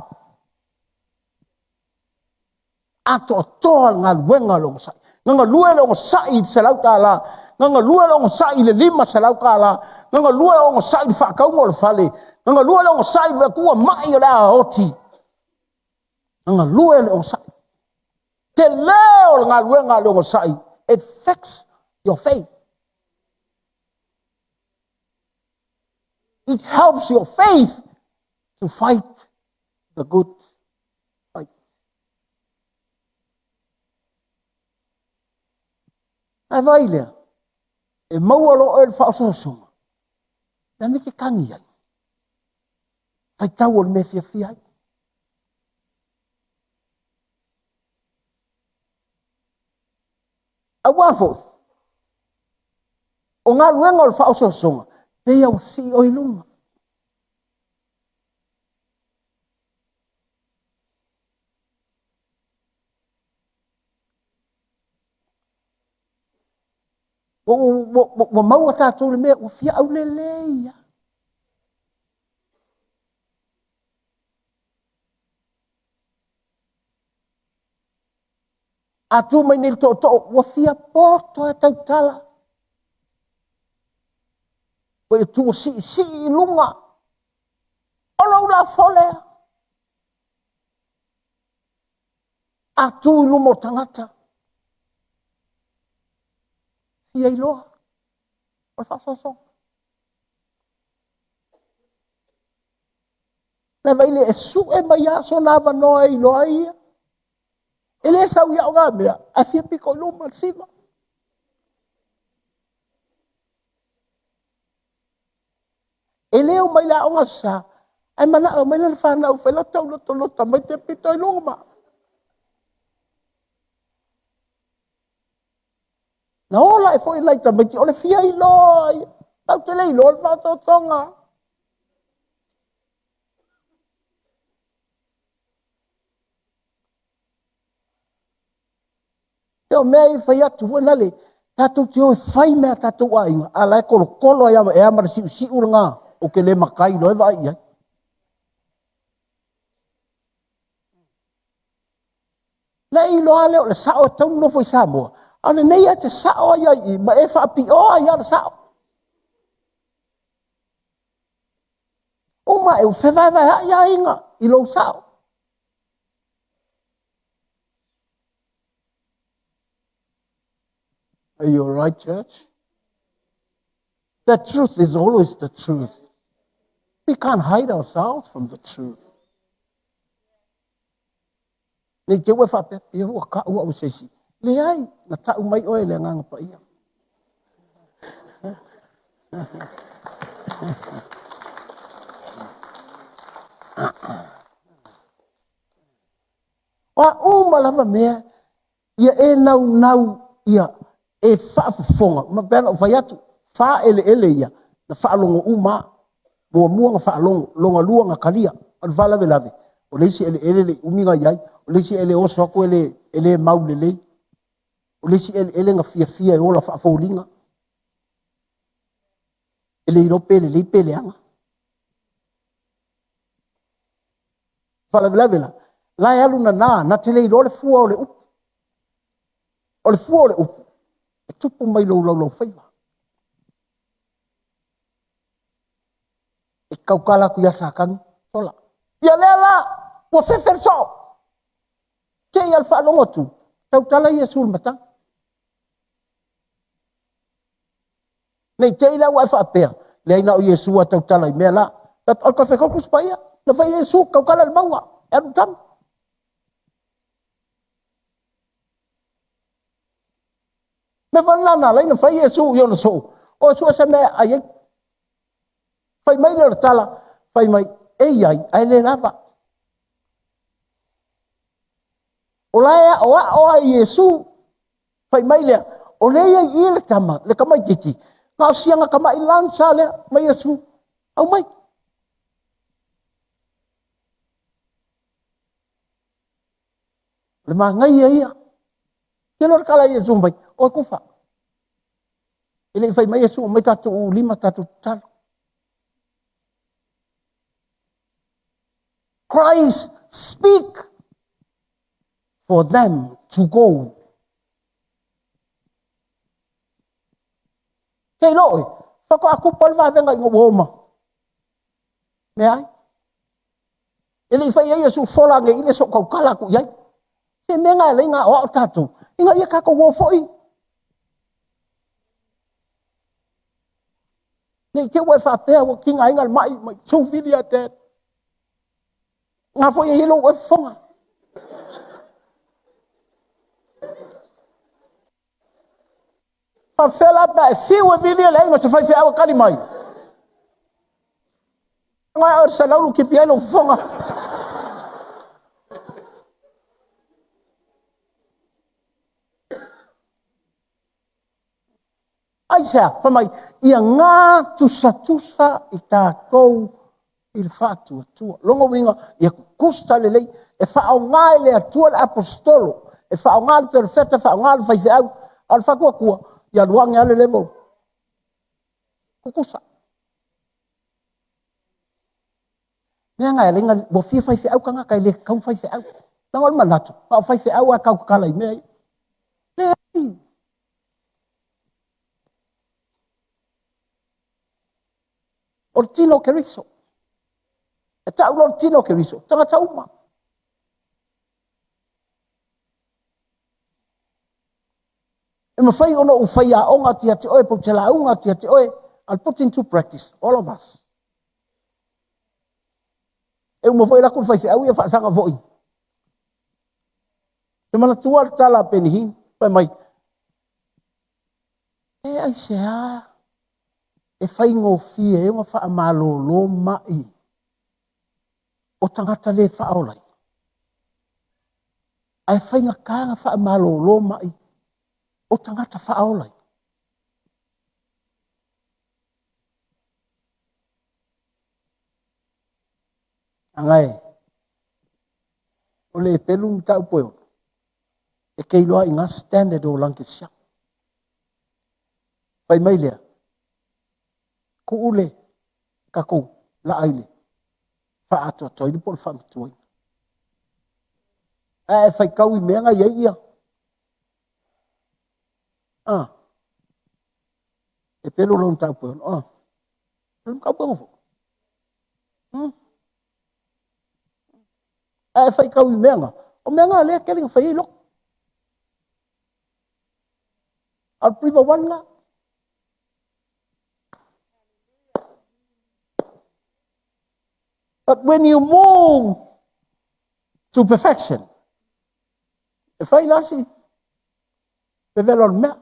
S1: Atoatoa le galuega o le ogasai. Na galue le ogasai i le $100, na galue le ogasai i le $500, na galue le ogasai i le faatauga o le fale, na galue le ogasai i le atua mai o le a oti. Na galue le ogasai. Te leo le galuega a le ogasai. It fix your faith. It helps your faith to fight the good fight. Ae vai lea, e maua loa oe le faaosoosoga, le a le mea e te tagi ai? Faitau o le mea e fiafia ai. Aua foi, o galuega o le faaosoosoga, pei ua sii oe i luga. Ua maua tatou le mea ua fia aulelei lava. A tu mai nei le tootoo, ua fia poto e tautala. Ua e tu siisii i luga. O lou lafo lea. A tu i luma o tagata. Fia iloa. O le faasoasoga. Le vai le e sue mai lava sona avanoa e iloa ai ia. E le sau i aoga mea, ae fia pito i luma le siva. E le o mai le aoga sa, ae manao mai lana fanau fai la tau lotolota mai te pito i luga ma. Na ola e foi nai tamaiti, o le fia iloa ia. Tau te le iloa le faasoasoga. E o mea i fai atu foi na le, tatou te o e fai mea a tatou aiga, a la e kolokolo ai e ama le siusiu lena, o te le matai loa e vaai i ai. Na e iloa lea o le sao e tatau ona nofo i Samoa, a o lenei e te sao ai ai i, ma e faapioa ai lava le sao. Uma e fevaevaeai aiga i lou sao. Are you all right, church? The truth is always the truth. We can't hide ourselves from the truth. Ne i te ua e faapea, ia ua tau au e se isi. Leai, na tau mai oe e le Agaga Paia. O a uma lava mea, ia e naunau ia e faafofoga, ma pei ona ou fai atu, faaeleele ia, na faalogo uma lava. Muamua ona faalogo, lona lua na talia. A o le faalavelave, o le isi eleele e le i umi ona i ai, o le isi e oso atu e le mau lelei, o le isi eleele na fiafia e ola faafoliga, e le iloa pe lelei pe leaga. Faalavelave la, la e alu nana, na te le iloa le fua o le upu. O le fua o le upu, e tupu mai lou laulaufaiva. E tautala atu ia Satani, sola. Ia lea la, ua fefe le soo. Te i lava i le faalogo atu, tautala Iesu i le matagi. Ne i te i la ua e faapea, leai na o Iesu lava e tautala i mea la. O le faitau Tusi Paia, na fai e Iesu, tautala i le mauga, e alu i le tami. O le mea foi lena na ala ai ona fai Iesu i ona soo, o e sue se mea e ai ai. Fai mai lea o le tala, fai mai, e i ai, ae le lava. O la e aoao lava Iesu. Fai mai lea, o lea e i ai i i le tama, le tamaitiiti, na o si ana tamai lunch lava lea, mai Iesu, aumai. O le manaia ia. Te iloa le tala a Iesu mai, oi kufa. E le i fai mai Iesu, aumai tatou lima tatou tatalo. Christ speak for them to go. Kei lo oe, faatoa tupu lava le vavega ina ua o ma meaai. E le i fai ai Iesu, fola ane i i le se i ou tautala atu i ai. Se mea lena e ala ai ona aoao tatou, ina ia tatou o foi. Ne i te i ua e faapea ua tigaina le mai, mai tuu vili ia Dad. Na foi e i ai lou oe fofoga. Faafefea la pe a e fiu e vili e leai ma se faifeau e tali mai? Na o le selaulu tipi ai lou fofoga. Aisea? Fai mai, ia gatusatusa i tatou i le faatuatua. Lona uiga, ia tutusa lelei, e faaaoga e le Atua le aposetolo, e faaaoga le perofeta, e faaaoga le faifeau, a o le faatuatua, ia alu ane lava le level. Tutusa. Mea na e ala ai ua fia faifeau tagata e le tatau ona faifeau. Leaga o le manatu, na o faifeau lava e tautatala i mea ia. Leai. O le tino o Keriso. E tau loa le tino o Keriso, tagata uma. E mafai ona ou faiaoga atu ia te oe, pe ou te lauga atu ia te oe, I'll put into practice, all of us. E uma foi alu atu le faifeau ia faasaga foi. E manatua le tala a Penihi, fai mai, e aisea e faigofie ai ona faamalolo mai o tagata le faaola ai, ae faigata ona faamalolo mai o tagata faaola ai. Aga e, o le pelu mataupu e ono, e te iloa i ngā standard o langi siaki. Fai mai lea, tuu le tatou laa i le faaatoatoaina po o le faamatuaina. Ae faitau i mea na i ai ia. Ah. E pelu lou mataupu e ono. Ah. O le mataupu e ono foi. Ae faitau i mea na, o mea na lea tele na fai ai loto. A o le prima one na. But when you move to perfection, E fai la si vevela o le mea.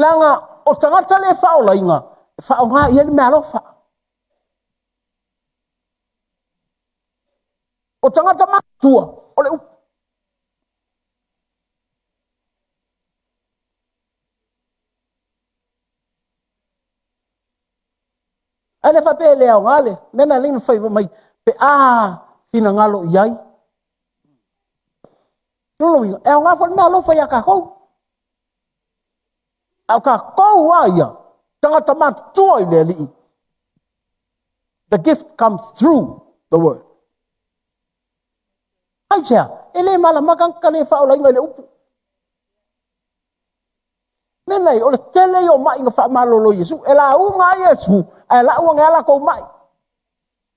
S1: Leaga o tagata le faaolaina, e faaaoga i ai le meaalofa. O tagata matutua, o le upu. Ae le faapea e le aoga le mea lena e ala ai ona fai mai, pe a finagalo i ai. O lona uiga, e aoga foi le meaalofa ia tatou. A o tatou lava ia, tagata matutua i le Alii, the gift comes through the word. Aisea? E le malama tagata le faaolaina i le upu. Mea nei, o le tele ia o mai na faamalolo e Iesu. E lauga ai Iesu, ae lau ane lava latou mai.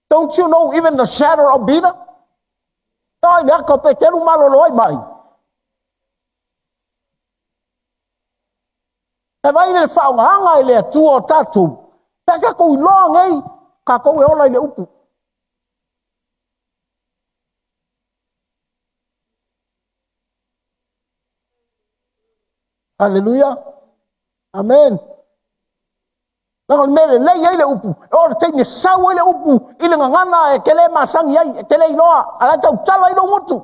S1: Don't you know even the shadow of Peter? Oi, le ata o Peteru malolo ai mai. E vai le faaaogaga i le Atua o tatou, pe a tatou iloa nei, tatou e ola i le upu. Haleluia. Amen. Leaga o le mea lelei ai le upu, e oo i le taimi e sau ai le upu i le gagana e te le masani ai, e te le iloa, a o la e tautala ai lou gutu.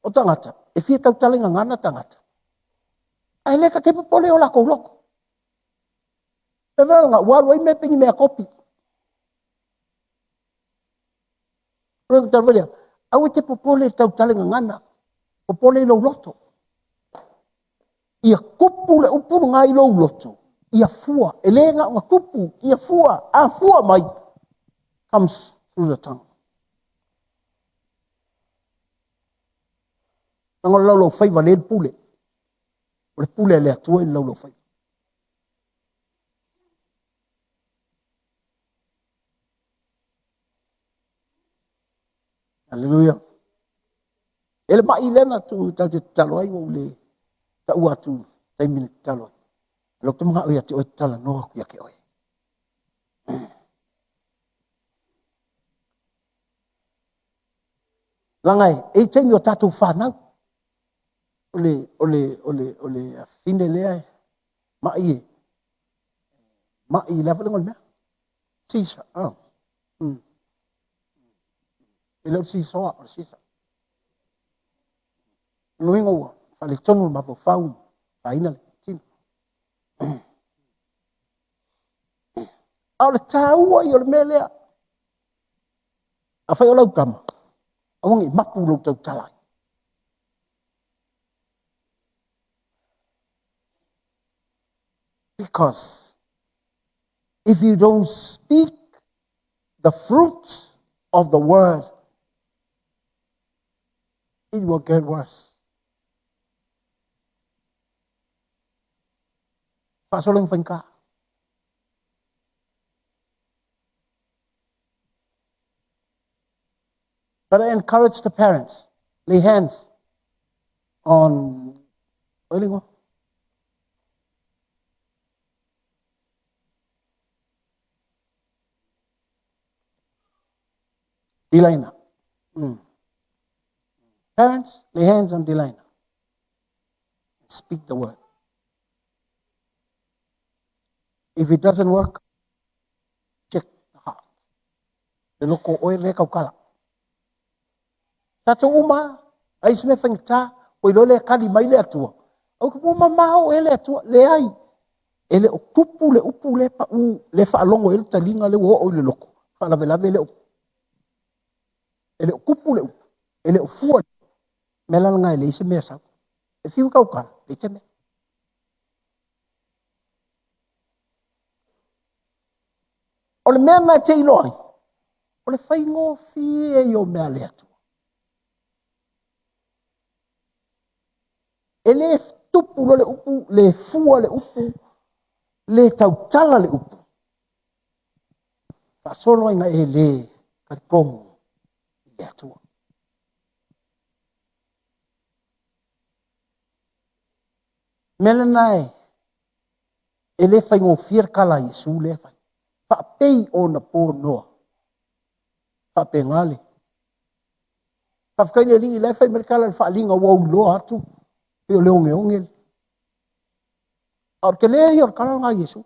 S1: O tagata, e fia tautala i gagana tagata, ae le ta te popole i o latou loto. E vela ua alu ai mea pei ni mea kopi. Aua e te popole i le tautala i gagana, popole i lou loto. Ia tupu le upu lena i lou loto, ia fua, e le na ona tupu, ia fua, a fua mai, comes through the tongue. Leaga o le laulaufaiva lea e i le pule. O le pule a le Atua i le laulaufaiva. Aleluia. E le mai lea na tu tatou te tatalo ai, ua ou le taua atu taimi na tatalo ai. Lou te manao ia te oe talanoa atu ia te oe. Leaga e i ai taimi o tatou fanau. O le afine lea e mai e, mai le a foi le igoa o le mea? Sisa. Oh. E le o le sisoa, o le sisa. O lona uiga ua faaletonu le mafaufau, afaina le tino. A o le taua ia o le mea lea. Afai o lau tama, aua ne i mapu lou tautala ai. Because if you don't speak the fruit of the word, it will get worse. Faasolo ina faigata. But I encourage the parents, lay hands on oi le igoa? Delina. Parents, lay hands on Delina. Speak the word. If it doesn't work, check the heart. Le loko o oe le kaukala. Tatou uma, ai se mea faigata, ua iloa lea e kali mai le Atua. Au ua mamao ea le Atua? Leai. E le o tupu le upu lea pau, lea faalogo i ai le taliga lea ua oo i le loko, faalavelave e le o, e le o tupu le upu, e le o fua le mea la lena e leai se mea e sau. E fiu e tautala, leai se mea. O le mea lena e te iloa ai, o le faigofie ia o mea a le Atua. E le tupu loa le upu, le fua le upu, le tautala le upu. Faasolo ai na e le talitonu i le Atua. Mea lena e e le faigofie le tala a Iesu lea e fai. Faapei ona po Noa, faapena le. Faafetai le Alii la e fai mai le tala i le faaaliga ua ou iloa atu pei o le ogeoge. A o le tele ia o le tala lena a Iesu.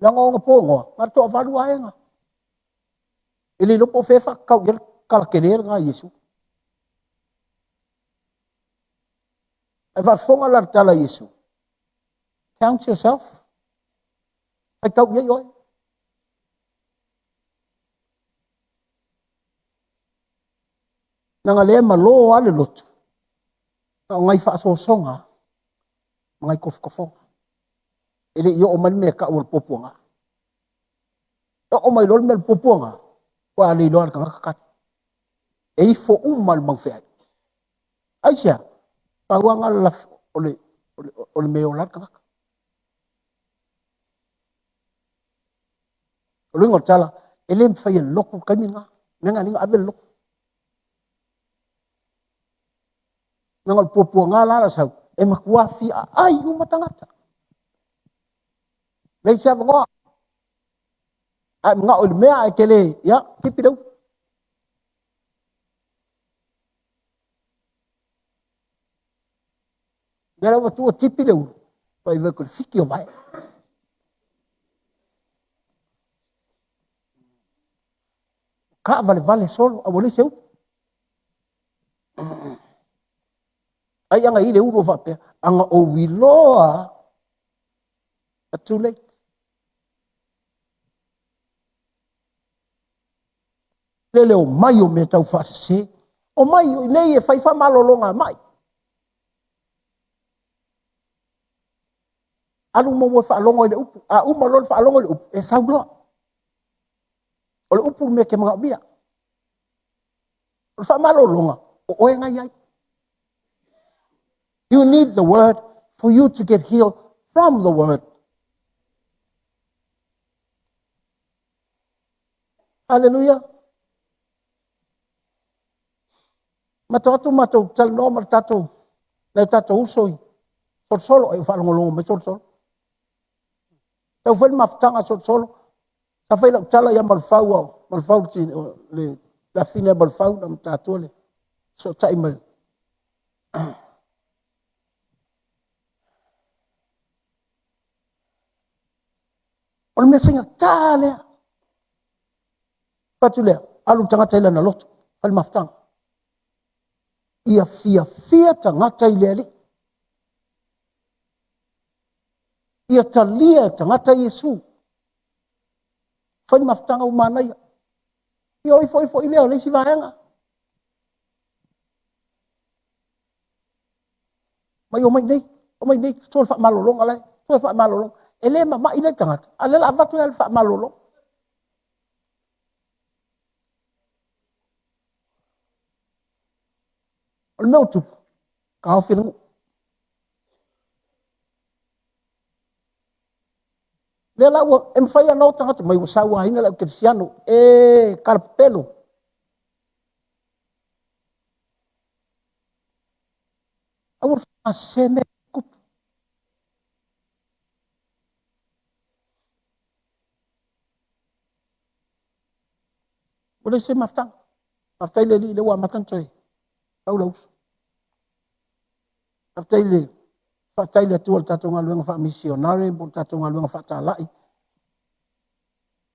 S1: Leaga o ona po Noa, na o le toavalu aiga. E le iloa po o fea e faatatau i ai le tala tele lena a Iesu. Ae faafofoga la i le tala a Iesu, count yourself, faitau i ai oe. Leaga o lea e malo lava le loto, na o nai faasoasoga ma nai tofotofoga. E le i oo mai le mea e tau o le puapuaga. E oo mai loa le mea o le puapuaga, ua le iloa e le tagata tali. E ifo uma le mau feai. Aisea? Pau lava lena o le mea e ola ai le tagata. O le uiga o le tala, e le mafai e le lotu le taimi lena. O le mea lena e ala ai ona ave le lotu. Leaga o le puapuaga la a sau, e matua fia aai uma tagata. Leai se avanoa. A e manao i le mea ae te le, ia, tipi le ulu. Lea la ua tuu tipi le ulu, vaai atu i le fiti o vae. Taavalevale solo a ua leai se ulu. Ai ana i le ulu o faapea, ana ou iloa, but too late. Le omai o mea tau faasese. Omai i nei e fai faamalologa mai. Alu muamua e faalogo i le upu. A uma loa le faalogo i le upu, e sau loa. O le upu le mea e te manaomia. O le faamalologa, o oe na i ai. You need the word for you to get healed from the word. Hallelujah. Matou atu matou talanoa ma le tatou, nai o tatou uso i Solosolo, ai ua faalogologo mai Solosolo. Tau fai le mafutaga a Solosolo, sa fai lau tala ia Malofau, Malofau le afafine ia Malofau na matatua le fesootai mai. O le mea faigata lea. Fai atu lea, alu le tagata i lana lotu, fai le mafutaga. Ia fiafia tagata i le Alii. Ia talia e tagata Iesu. Fai le mafutaga ua manaia. Ia o ifo ifo i lea o le isi vaega. Mai omai nei, omai nei, toto le faamalologa la e, toto le faamalologa. E le mamai le tagata, a o lea o le a avatu le faamalologa. O le mea ua tupu, taofi le nuu. Lea la ua, e mafai ona o tagata mai ua sauaina le au kerisiano, e kalapapelo. Aua le faasese mea tupu. Ua leai se mafutaga. Faafetai le Alii lea ua amata ona toe tau le uso. Faafetai le faafetai le Atua i le tatou galuega faamisionare mo le tatou galuega faatalai.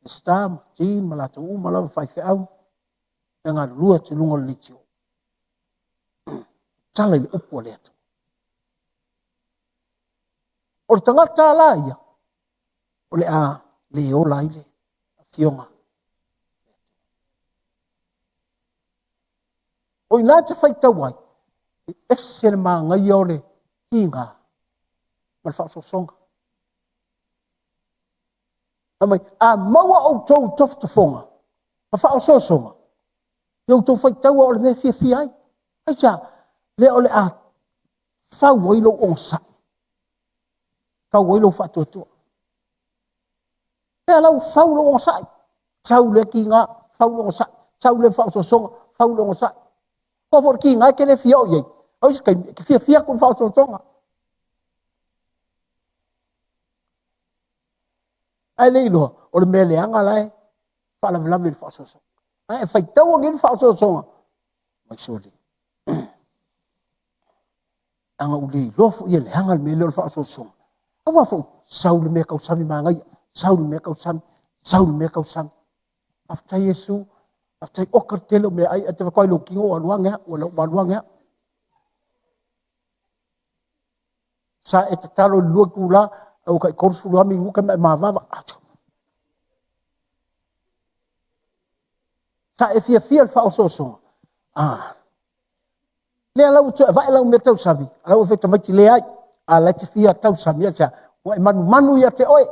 S1: Star ma Jean ma latou uma lava faifeau e galulue atu i luga o le leitio. Tala i le upu a le Atua. O le tagata la ia, o le a le ola ai le afioga. O i ina e te faitau ai, e ese le manaia o le kiga ma le faaosoosoga. Fai mai, a maua outou i tofotofoga ma faaosoosoga, ia outou faitaua o le mea e fiafia ai. Aisea? Lea o le a fau ai lou onosai, fau ai lou faatuatua. Lea la ua fau lou onosai, sau lea kiga, fau lou onosai, sau lea faaosoosoga, fau lou onosai. Kua foi le kiga e te le fia oo i ai, o isi taimi e te fiafia atu i le faaosoosoga. Ae le iloa, o le mea leaga la e faalavelave i le faaosoosoga. Ae e faitaua nei le faaosoosoga, mai sole. Ana ou le iloa foi e leaga le mea lea o le faaosoosoga. Aua foi, sau le mea tausami manaia, sau le mea tausami, sau le mea tausami. Faafetai Iesu, faafetai oka le tele o meaai, ae te vaai atu lava i lou tino ua alu ane lava, ua alu ane lava. Sa e tatalo i le 2 itula, ae ua tai 30 lava minute ma e mavava. Sa e fiafia i le faaosoosoga? Ah. Lea la ua toe avae lau mea tausami, a la ua fai tamaiti leai, a la e te fia tausami aisea? Ua e manumanu ia te oe.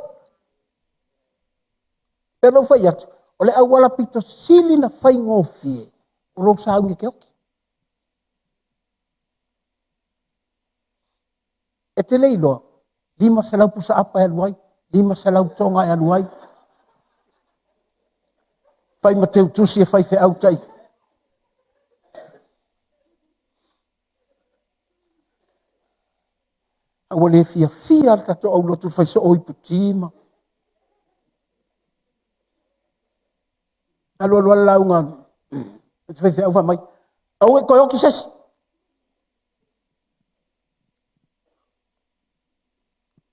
S1: Pei ona ou fai atu, o le auala pito sili ona faigofie, o lou sauni e te oti. E te le iloa, 500 pusa apa e alu ai, 500 toga e alu ai, fai ma teutusi e faifeau tai. A ua le fiafia le tatou aulotu fai soo iputi ma alu alu lava le lauga a si faifeau fai mai, aua ne i toe oti se isi.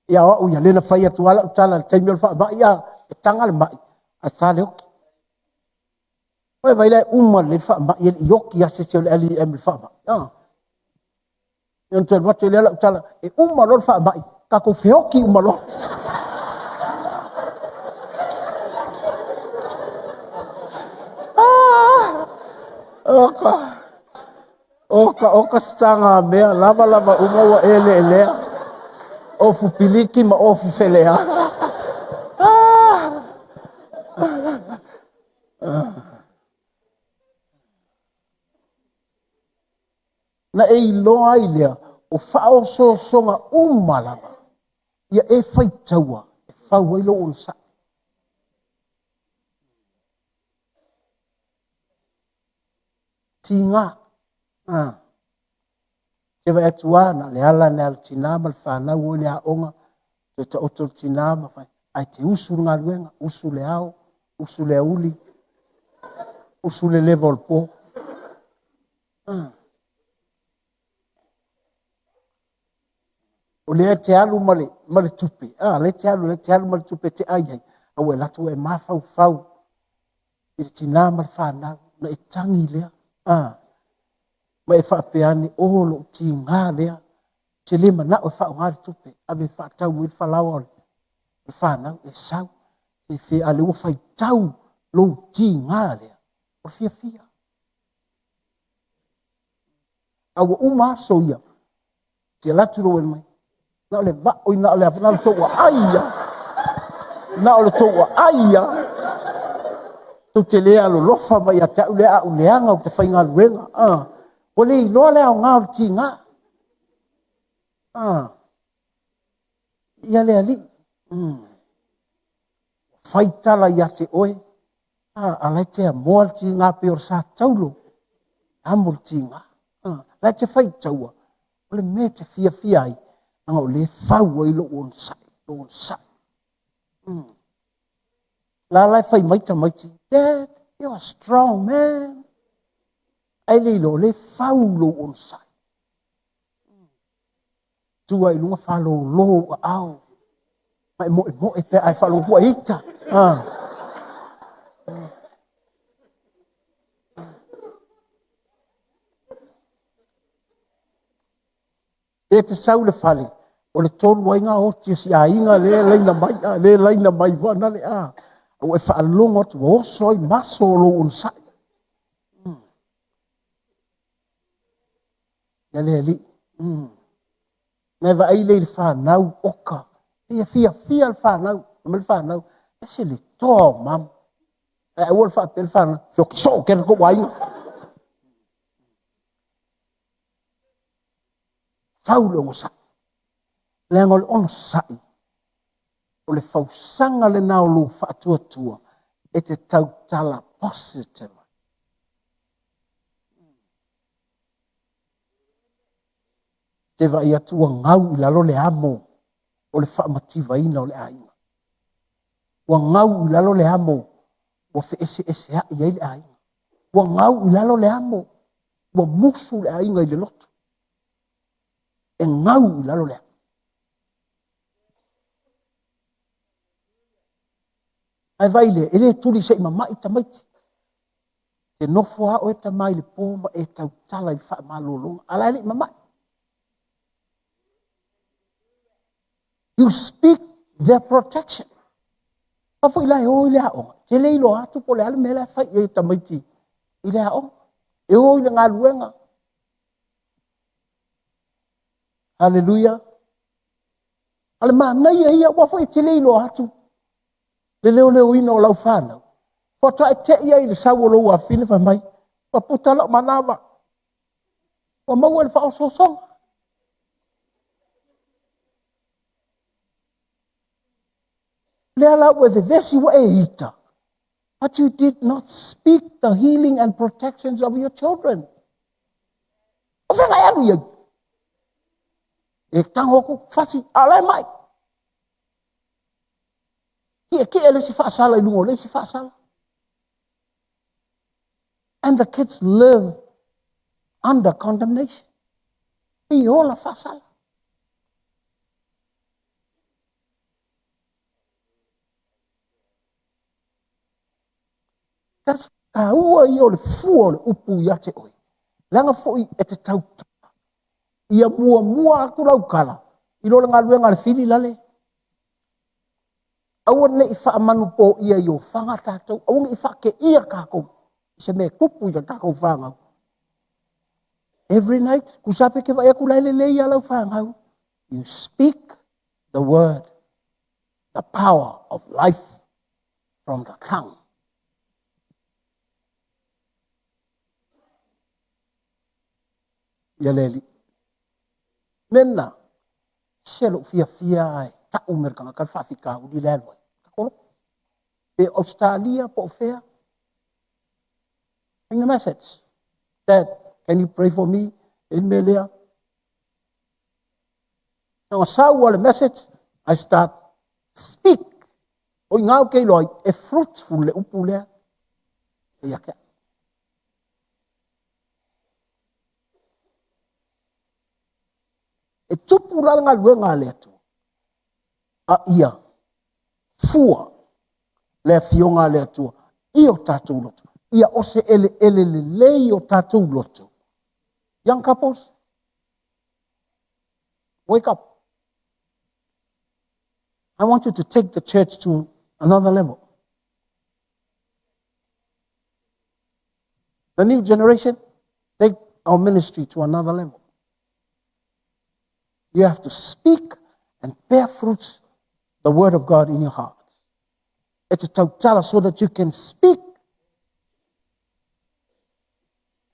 S1: Ia o au ia, lea na fai atu lava lau tala i le taimi o le faamai, a, e taga le mai, ae sa le oti. Ua e vaai la e uma lelei le faamai, e le i oti lava se isi o le LEM i le faamai. A. Ia ona toe alu atu ai lea o lau tala, e uma loa le faamai, tatou feoti uma loa. Ah! Oka, oka, oka se taga mea, lava lava uma ua eleelea. Ofu piliki ma ofu felea. Ah! Ah! Na e iloa ai lea, o faaosoosoga uma lava, ia e faitaua e fau ai lou onosai. Tiga. Ah. Te vaai atu lava, na o le ala lena o le tina ma le fanau o i le aoga, toe taoto le tina ma fai, ae te usu i le galuega, usu i le ao, usu i le aoauli, usu le leva o le po. Ah. O lea e te alu ma le, ma le tupe, ah, lea e te alu, lea e te alu ma le tupe e te ai ai, a ua e alu atu ua e mafaufau i le tina ma le fanau, ona e tagi lea, ah, ma e faapea ane, o oh, lou tiga lea, te le manao e faaaoga le tupe, ave e faatau ai le falaoa o le fanau, e sau, e fe, a lea ua faitau lou tiga lea, o le fiafia. A ua uma aso ia, te alu atu lou mai, na o le vao, na o le, na o le tou aai ia, na o le tou aai ia, tou te le alolofa mai ia te au lea a ou leaga ou te faigaluega. Ah, ua le iloa le aoga o le tiga. Ah, ia le alii. Fai tala ia te oe, a, a la e te amoa le tiga pei o le sa taulo, amo le tiga. A, la e te faitaua, o le mea e te fiafia ai, leaga o lea e fau ai lou onosai, lou onosai. La la e fai mai tamaiti, Dad, you are strong man. Ae le iloa, o lea e fau lou onosai. Tua i luga faalolo ou aao. Ma e moemoe pe a e faalogo ua ita. Ah. E te sau le fale, o le tolu ai ngā oti o si aiga le laina mai, a, le laina mai wana le a. Ua e faalogo atu, ua oso ai maso o lou onosai. Ia le alii. Na e vaai lea i le fanau oka. Ia fiafia le fanau. Fai mai le fanau, ese le toa o mama. Ae aua le faapea le fanau, feoki soo kena tou aiga. Fau le onosai. Leaga o le onosai, o le fausaga lena o lou faatuatua e te tautala positive. Te vaai atu ua gau i lalo le amo o le faamativaina o le aiga. Ua gau i lalo le amo ua feeseesea'i ai le aiga. Ua gau i lalo le amo ua musu le aiga i le lotu. E gau i lalo le amo. Ae vaai lea, e le tuli se i mama'i tamaiti. E nofo lava oe tama i le po ma e tautala i le faamalologa, a o la e le i mama'i. You speak their protection. A foi la e o i le aoga, e te le iloa atu po o le a le mea la e fai i ai e tamaiti i le aoga. E o i le galuega. Haleluia. A o le manaia ia, aua foi e te le iloa atu le leoleoina o lau fanau, faatoa e te i ai i le sau o lou afafine fai mai, ua puta lou manava, ua maua i le faaosoosoga. O lea la ua e vevesi ua e ita, but you did not speak the healing and protections of your children. O fea e alu i ai? E tago atu, fasi, a o la e mai. Tietie le isi faasala i luga o le isi faasala. And the kids live under condemnation. I ola faasala. That's taua ia o le fua o le upu ia te oe. Leaga foi e te tautala. Ia muamua atu lau tala i lo le galuega a le fili lale. Aua ne i faamanupoia i ofaga tatou, aua ne i faateia tatou i se mea e tupu i a tatou fanau. Every night, tusa pe te vaai atu la e lelei lava lau fanau. You speak the word, the power of life from the tongue. Ia le alii. Mena, se lou fiafia e tau mai le tagata le faafitauli le alu ai. Pe Australia po o fea. Bring the message. Dad, can you pray for me? E le mea lea. Na sau le message, I start speak. O i ngā o ke iloa ai, e fruitful le upu lea. E ia ke. E tupu la le galuega a le Atua, a ia fua le afioga a le Atua i o tatou loto, ia ose eleele lelei o tatou loto. Young couples, wake up. I want you to take the church to another level. The new generation, take our ministry to another level. You have to speak and bear fruits the word of God in your heart. It's a tautala so that you can speak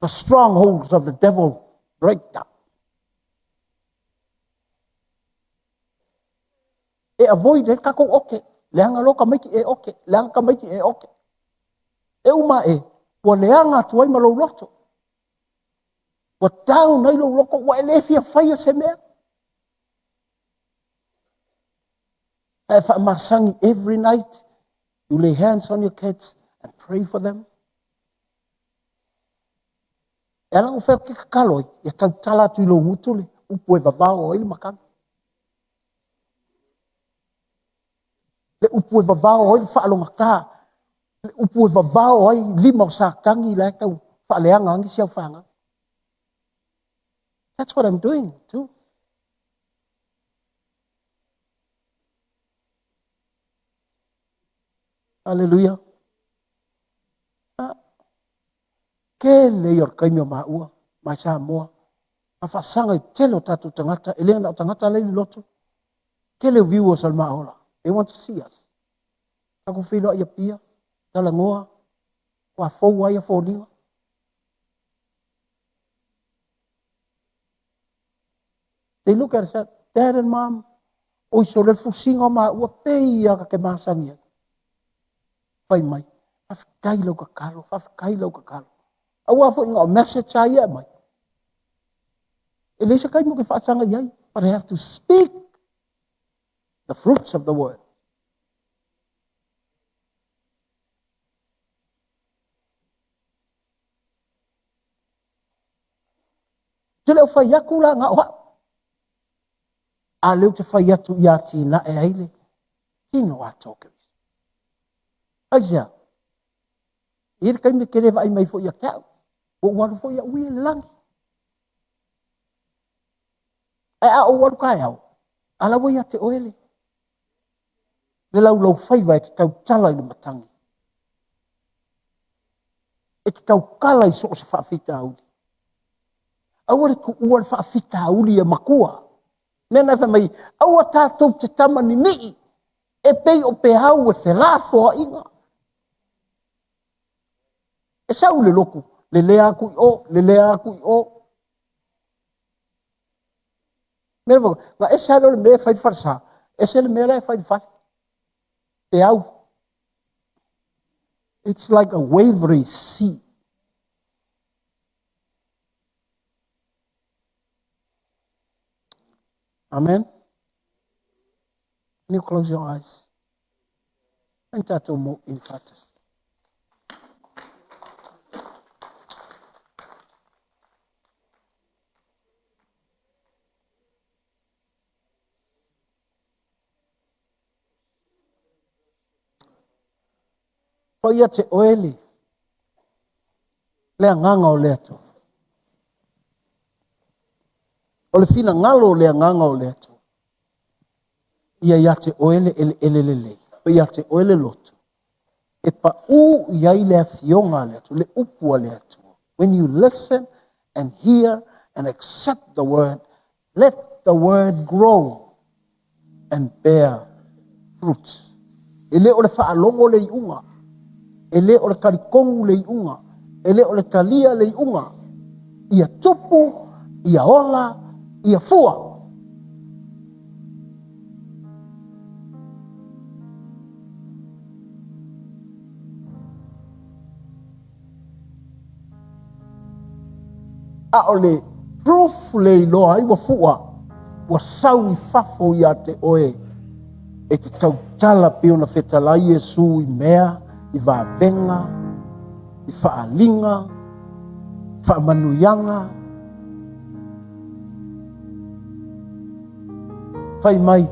S1: the strongholds of the devil break down. E avoid e takou oke. Leaga loa tamaiti e oke. Leaga tamaiti e oke. E uma e, ua leaga atu ai ma lou loto. Ua down ai lou loto, ua e le fia faia se mea. Ae faamasani every night, you lay hands on your kids and pray for them. E ala ona fai atu ke tatalo ai, ia tautala atu i lou gutu le upu e vavao ai le matagi. Le upu e vavao ai le faalogata, le upu e vavao ai lima o Satani la e tau faaleaga ai nisi au fanau. That's what I'm doing too. Hallelujah. Tele ia o le taimi o maua mai Samoa. A faasaga i tele o tatou tagata, e le na o tagata la i le lotu. Tele o viewers o le Maaola. They want to see us. Tatou feiloai i Apia, talanoa, ua fou ai a foliga. They look at us, Dad and Mom, oi sole le fusiga o maua, pei lava ta te masani ai. Fai mai, faafetai lau tatalo, faafetai lau tatalo. Aua foi na o message lava ia e aumai. E leai se taimi ou te faasaga i ai, but I have to speak the fruits of the word. Te le o fai atu la na o au. A lea ou te fai atu ia atinae ai le tino atoa o Keriso. Aisea? E i ai le taimi e te le vaai mai foi ia te au. Ua ou alu foi au ia i le lagi. Ae a ou alu taeao, a la ua ia te oe le laulaufaiva e te tautala i le matagi. E te tautala i so o se faafitauli. Aua le tuua le faafitauli ia matua. Mea na fai mai, aua tatou te tama ninii e pei o peau e felafoaiga. E sau le lotu, lelea atu i o, lelea atu i o. Mea na na ese lava lea o le mea e fai i le falesa, ese le mea la e fai i le fale. Peau. It's like a wavery sea. Amen. Can you close your eyes? Ai tatou mo i faatasi. Pai ia te oe le le agaga o le Atua. O le finagalo o le agaga o le Atua. Ia ia te oe le eleele lelei, ma ia te oe le loto, e paū i ai le afioga a le Atua, le upu a le Atua. When you listen and hear and accept the word, let the word grow and bear fruit. E le o le faalogo le iuga, e le o le talitonu le iuga, e le o le talia le iuga. Ia tupu, ia ola, ia fua. A o le proof le iloa ai ua fua, ua sau i fafo ia te oe e te tautala pei ona fetalai Iesu i mea, i vavega, i faaaliga, i faamanuiaga. Fai mai,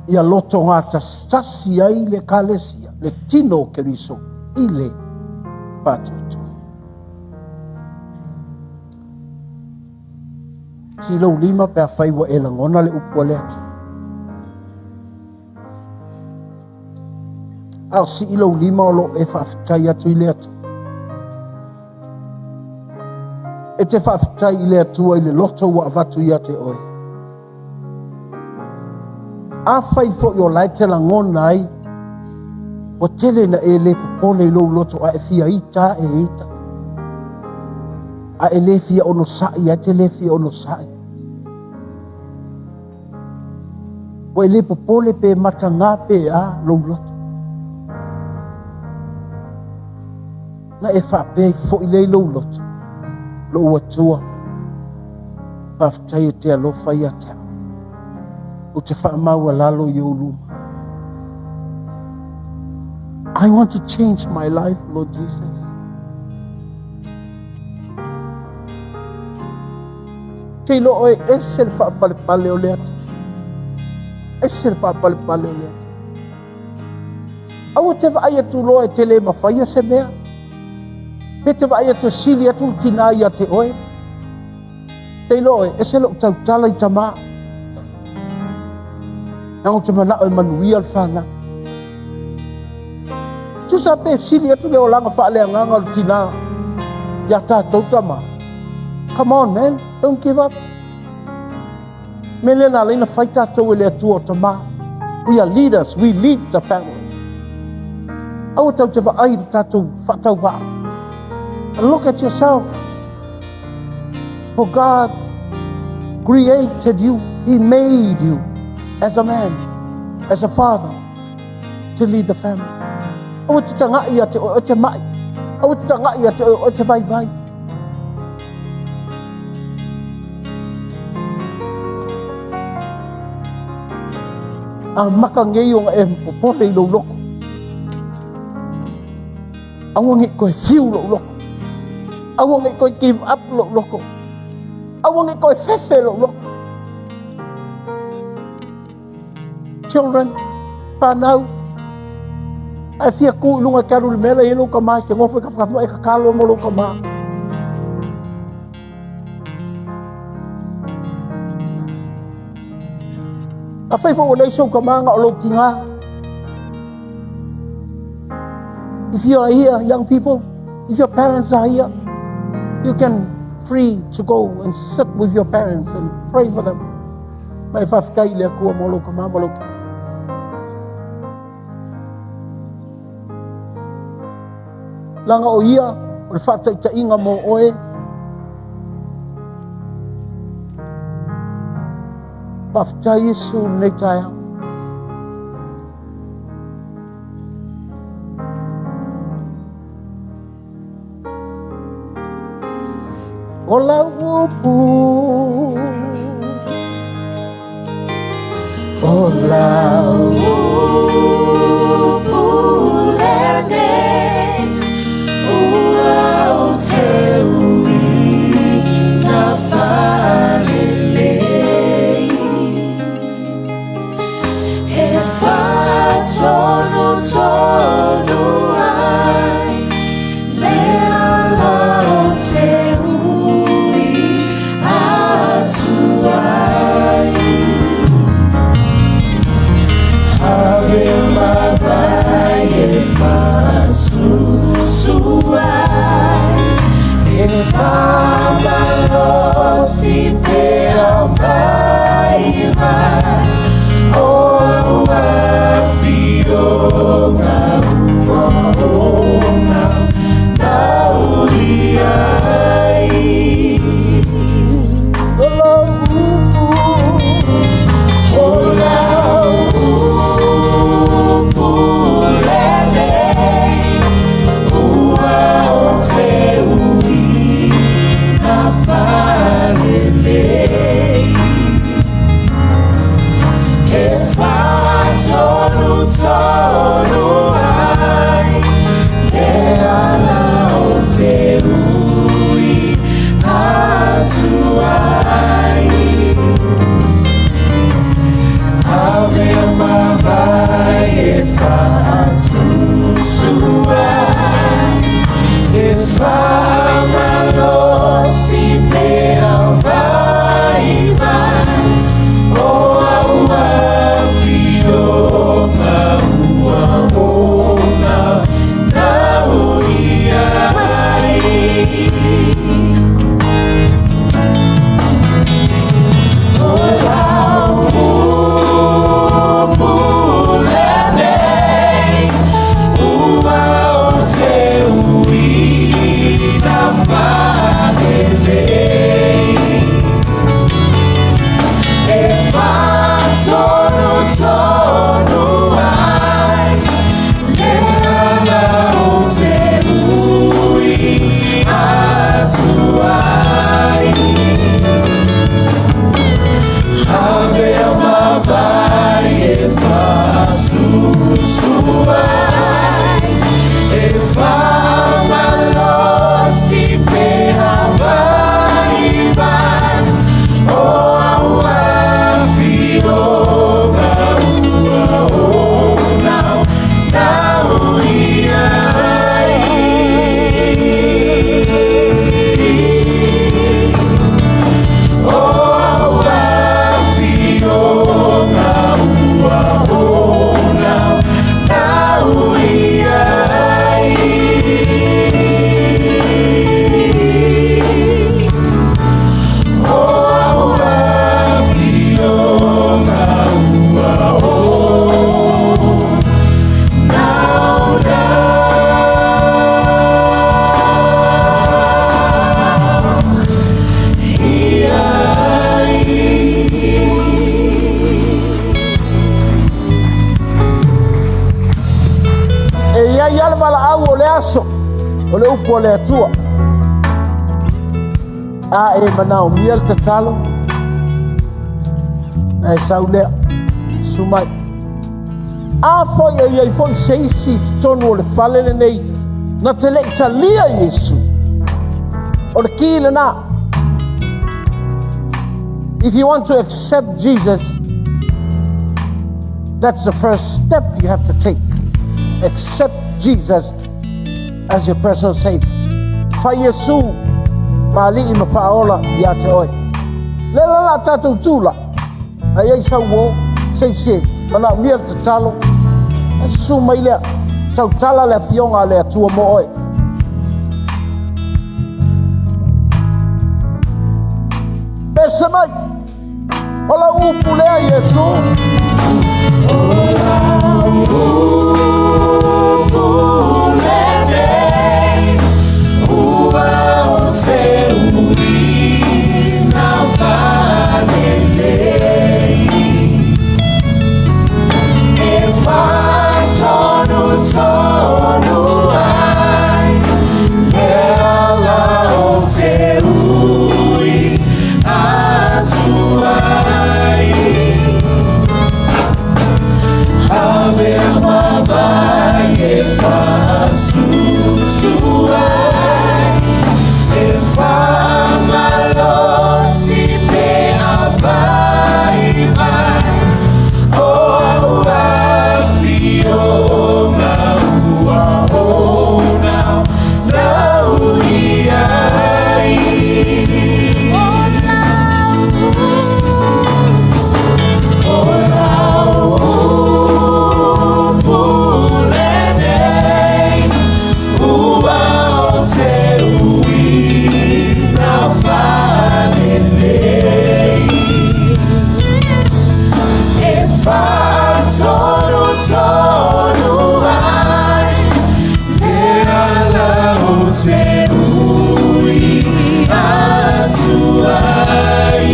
S1: ia lotogatasitasi ai le Ekalesia, le tino o Keriso, i le faatuatua. Sii lou lima pe afai ua e lagona le upu a le Atua. A o sii lou lima o lo o e faafetai atu i le Atua. E te faafetai i le Atua i le loto ua avatu ia te oe. Afai foi o la e te lagona ai, ua tele na e le popole i lou loto a e fia ita a e ita. A e le fia onosai a e te le fia onosai. Ua e le popole pe matagā pe a lou loto. Na e faapea ai foi lea i lou loto, lou Atua, faafetai e te alofa ia te au. Ou te faamaualalo i ou luma. I want to change my life, Lord Jesus. Te iloa oe ese le faapalepale o le Atua. Ese le faapalepale o le Atua. Aua te vaai atu loa e te le mafaia se mea. Pe te vaai atu e sili atu le tinā ia te oe. Te iloa oe, ese lou tautala i tamā. Leaga ou te manao e manuia le fanau. Tusa pe sili atu le olaga faaleagaga o le tinā iā tatou tamā. Come on man, don't give up. Mea lea na ala ai na fai tatou e le Atua o tamā. We are leaders, we lead the family. Aua tau te vaai i le tatou faatauvaa. Look at yourself. For God created you, He made you as a man, as a father, to lead the family. Aua te tangai ia te oe o te mai. Aua te tangai ia te oe o te vaivai. A maka nei ona e popole i lou loko. Aua nei koe fiu lou loko. Aua nei koe give up lou loko. Aua ne i toe fefe lou loto. Children, whanau, a e fia kū i lunga i te alu i le mea la e i ai lou tama, e te nofo i tafatafa ma e tatalo mo lou tama. Afai foi ua leai sou tama na o lou tina. If you are here, young people, if your parents are here, you can free to go and sit with your parents and pray for them. Ma e faafetai i le Atua mo lou tama ma lou tina. Leaga o ia o le faataitaiga mo oe. Faafetai Iesu i lenei taeao. O lau upu, o lau upu lenei, ua ou te uiga faalelei. He whātonutonu ai le ala o te ui atu ai. Ave mavae e whāsusu ai, e whāmalosi pea vaivai. O au awhionga ua ona mauri ai. O lau upu, o lau upu lenei, ua o te uiga whalelei. He whātonutonu ai le ala o te ui atu ai. Ave mavae e whaasusu ai, e whamalosi pea vaivai. O au awhionga ua ona nau i ai. O lau upu lenei, ua o te uina whalelei. E whātonutonu ai le ala o te ui atu ai. Ave mavae e whaasusu ai, e whamalosi peha vaivai. O au awhionga ua ona nau i ai. O au awhionga ua ona nau i ai. E i ai lava le valaau o le aso, o le upu a le Atua. A e manaomia le tatalo, na e sau lea, susu mai. A foi e i ai foi se isi i totonu o le fale lenei na te le i talia Iesu, o le ki lena. If you want to accept Jesus, that's the first step you have to take. Accept Jesus as your personal savior. Fai Iesu ma Alii ma Faaola ia te oe. Le la la tatou tu la. A i ai sau uō, se isi e manaomia le tatalo, e susu mai lea, tautala le Afioga a le Atua mo oe. Pese mai, o lau upu lea Iesu. O lau upu lenei, ua ou teuina faalelei. E faatonutonu ai le ala ou te ui atu ai. Avea mavae e faasusu ai, e faamalosi pe a vaivai, o au afioga ua ou naunau i ai. O lau upu lenei, ua ou teuina faalelei. E faatonutonu ai le ala ou te ui atu ai.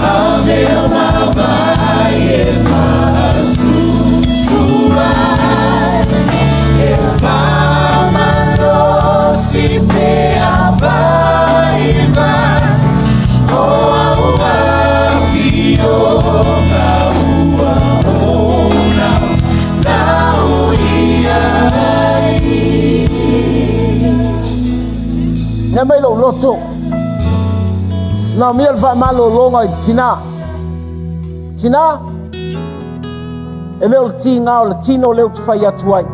S1: Avea mavae e faasusu ai, e faamalosi pe a vaivai, o au afioga ua ou naunau i ai. Nea mai lou loto. Naomia le faamalologa i le tina. Tina, e le o le tiga o le tino lea ou te fai atu ai.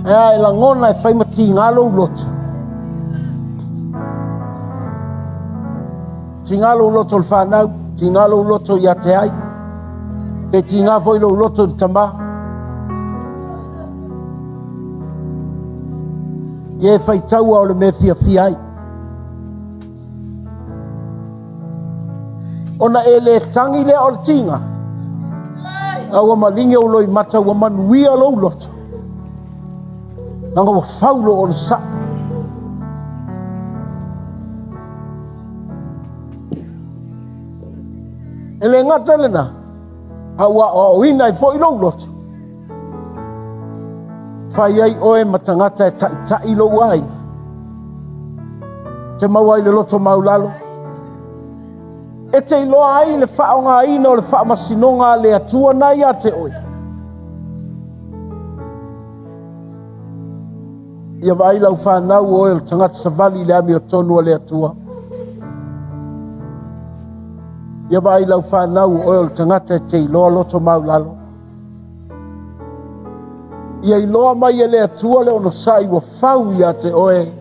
S1: Ea e lagona e fai ma tiga lou loto. Tiga lou loto i le fanau, tiga lou loto ia te ai, pe tiga foi lou loto i le tama. Ia e faitaua o le mea fiafia ai. Ona e le tagi lea o le tiga, a ua maligi ou loimata ua manuia lou loto. Leaga ua fau lou onosai. E le gata i lena, a ua aoaoina ai foi lou loto. Fai ai oe ma tagata e taitai lou aiga. Te maua ai le loto maulalo. E te iloa ai le faaaogaina o le faamasinoga a le Atua na ia te oe. Ia vaai lau fanau o oe o le tagata savali i le amiotonu a le Atua. Ia vaai lau fanau o oe o le tagata e te iloa loto maulalo. Ia iloa mai e le Atua le onosai ua fau ia te oe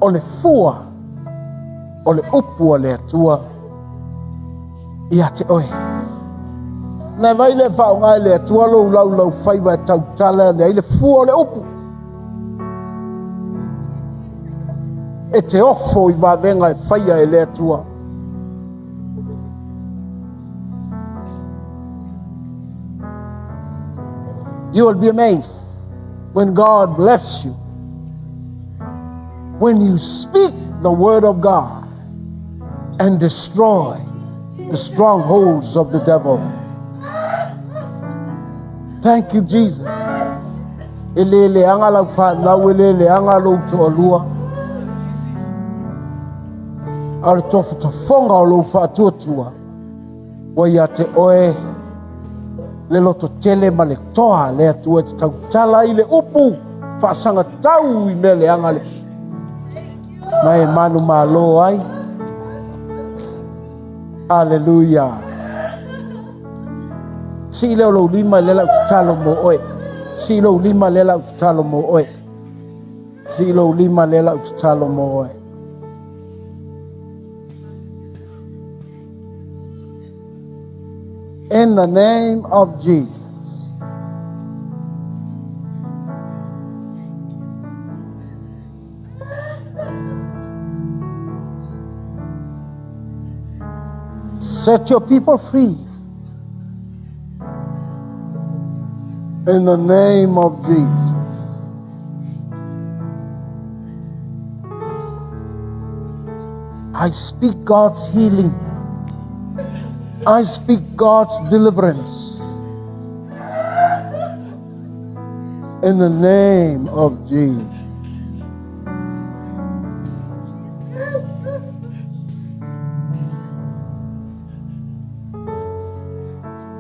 S1: o le fua o le upu a le Atua ia te oe. Na vai le faaaoga e le Atua lou laulaufaiva e tautala ane ai le fua o le upu. E te ofo i vavega e faia e le Atua. You will be amazed when God bless you. When you speak the word of God and destroy the strongholds of the devil. Thank you, Jesus. E le leaga lau fanau, e le leaga lou toalua. A o le tofotofoga o lou faatuatua, ua ia te oe le lototele ma le toa a le Atua e te tautala ai le upu faasagatau i mea leaga a le. Ma e manumalo ai. Aleluia. Sii lea o lou lima lea la ou tatalo mo oe. Sii lou lima lea la ou tatalo mo oe. Sii lou lima lea la ou tatalo mo oe. In the name of Jesus. Set your people free. In the name of Jesus. I speak God's healing. I speak God's deliverance. In the name of Jesus.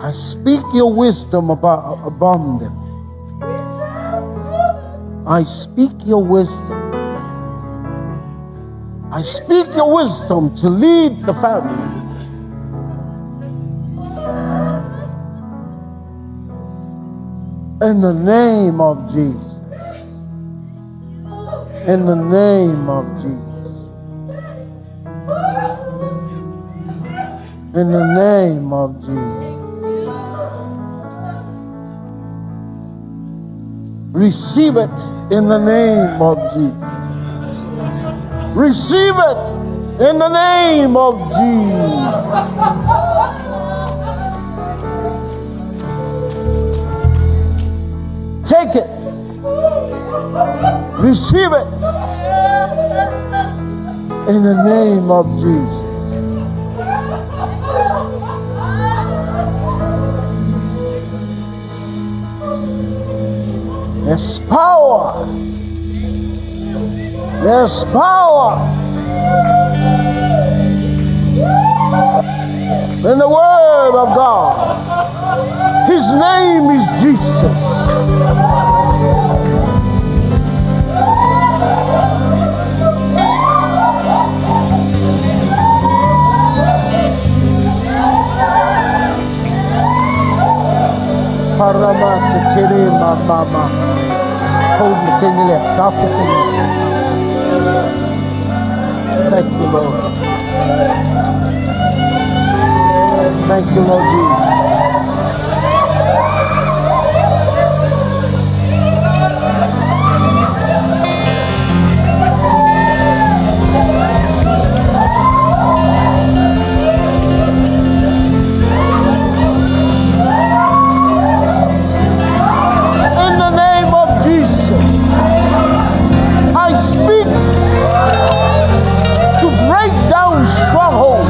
S1: I speak your wisdom about, upon them. I speak your wisdom. I speak your wisdom to lead the families. In the name of Jesus. In the name of Jesus. In the name of Jesus. Receive it in the name of Jesus. Receive it in the name of Jesus. Take it. Receive it in the name of Jesus. There's power. There's power in the Word of God. His name is Jesus. Parama te tere ma mama. Hold me tene le Thank you, Lord. Thank you, Lord Jesus. In the name of Jesus, I speak to break down strongholds.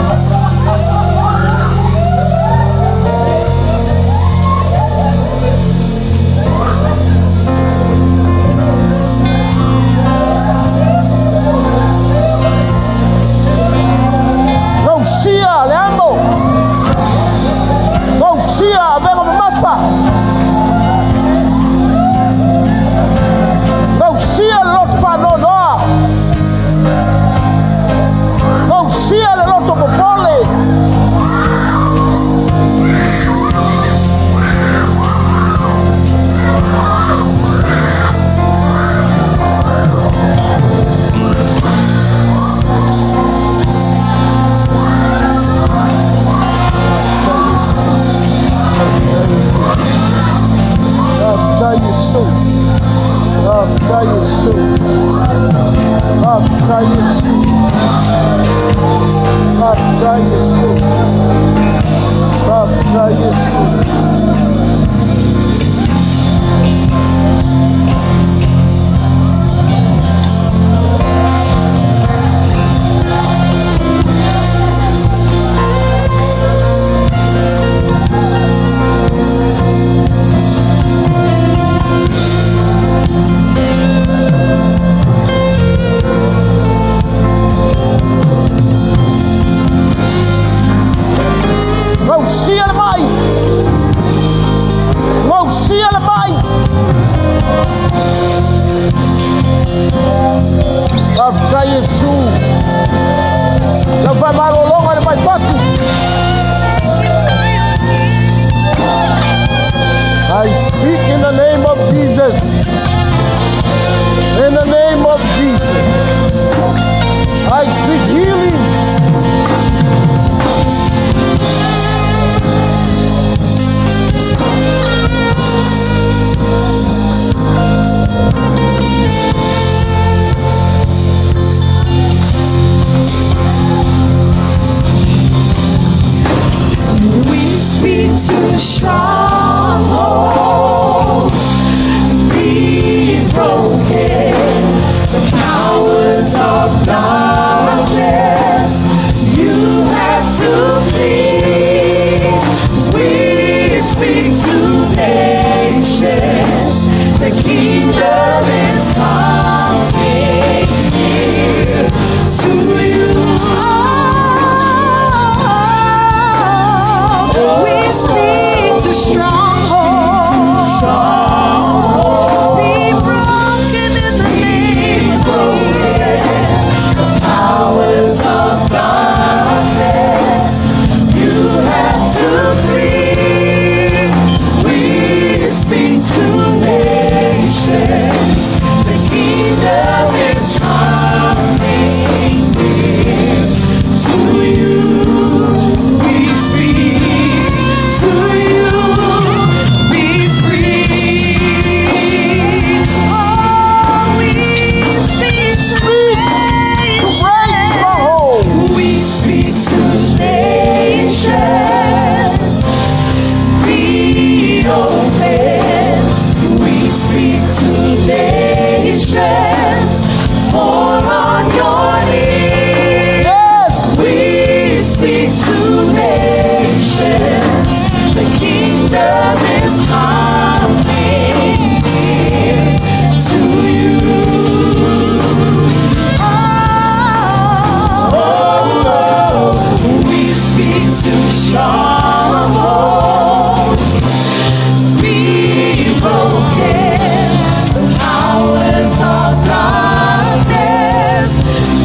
S1: Gausia le amo. Gausia avega mamafa. Gausia le loto faanoanoa. Gausia le loto popole. After you so. After you so. After you so. After you so. After you so. Gausia le mai.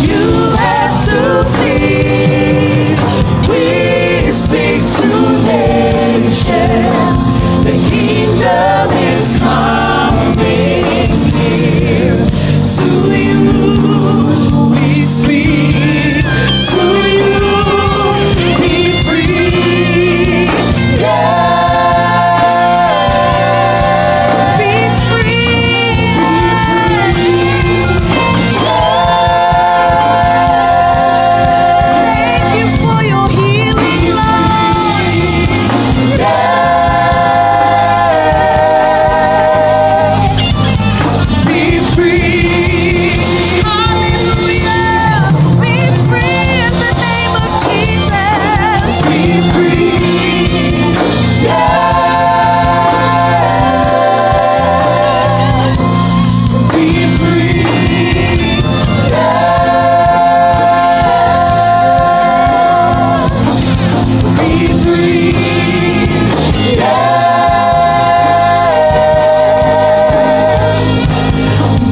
S3: You had to flee. We speak to nations. The kingdom is coming near. To you we speak. To you be free. Yeah. Be free. Thank you for your healing, Lord. Be free. Hallelujah. Be free in the name of Jesus. Be free. Yeah. Be free. Yeah. Be free. Yeah.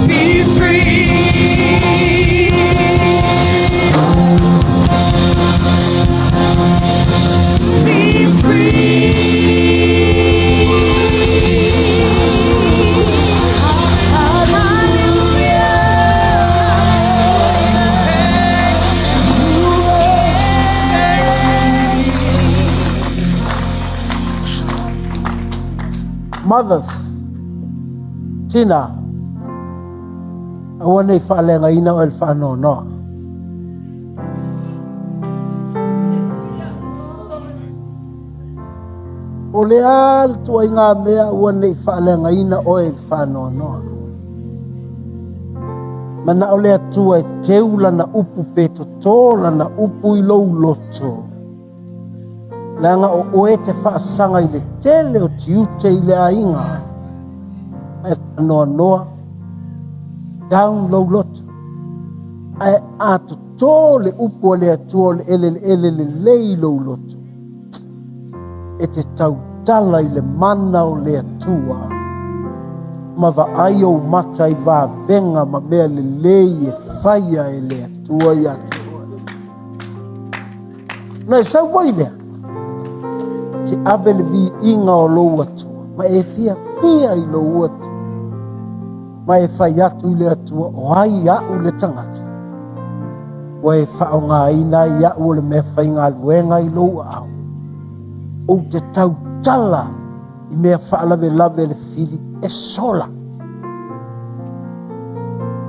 S3: Be free. Be free.
S1: Mothers, tina, aua nei faaleagaina oe i le faanoanoa. O le a le tuaiga mea aua nei faaleagaina oe i le faanoanoa. Manao le Atua e teu lana upu pe totō lana upu i lou loto. Leaga o oe te faasaga i le tele o tiute i le aiga. Ae faanoanoa, down lou loto. Ae a totō le upu a le Atua o le eleele lelei i lou loto, e te tautala i le mana o le Atua ma vaai ou mata i vavega ma mea lelei e faia e le Atua ia te oe. Na e sau foi lea, te ave le viiga o lou Atua, ma e fiafia i lou Atua, ma e fai atu i le Atua, o ai a'u le tagata, ua e faaaogaina ai a'u o le mea faigaluega i lou aao, ou te tautala i mea faalavelave le fili e sola.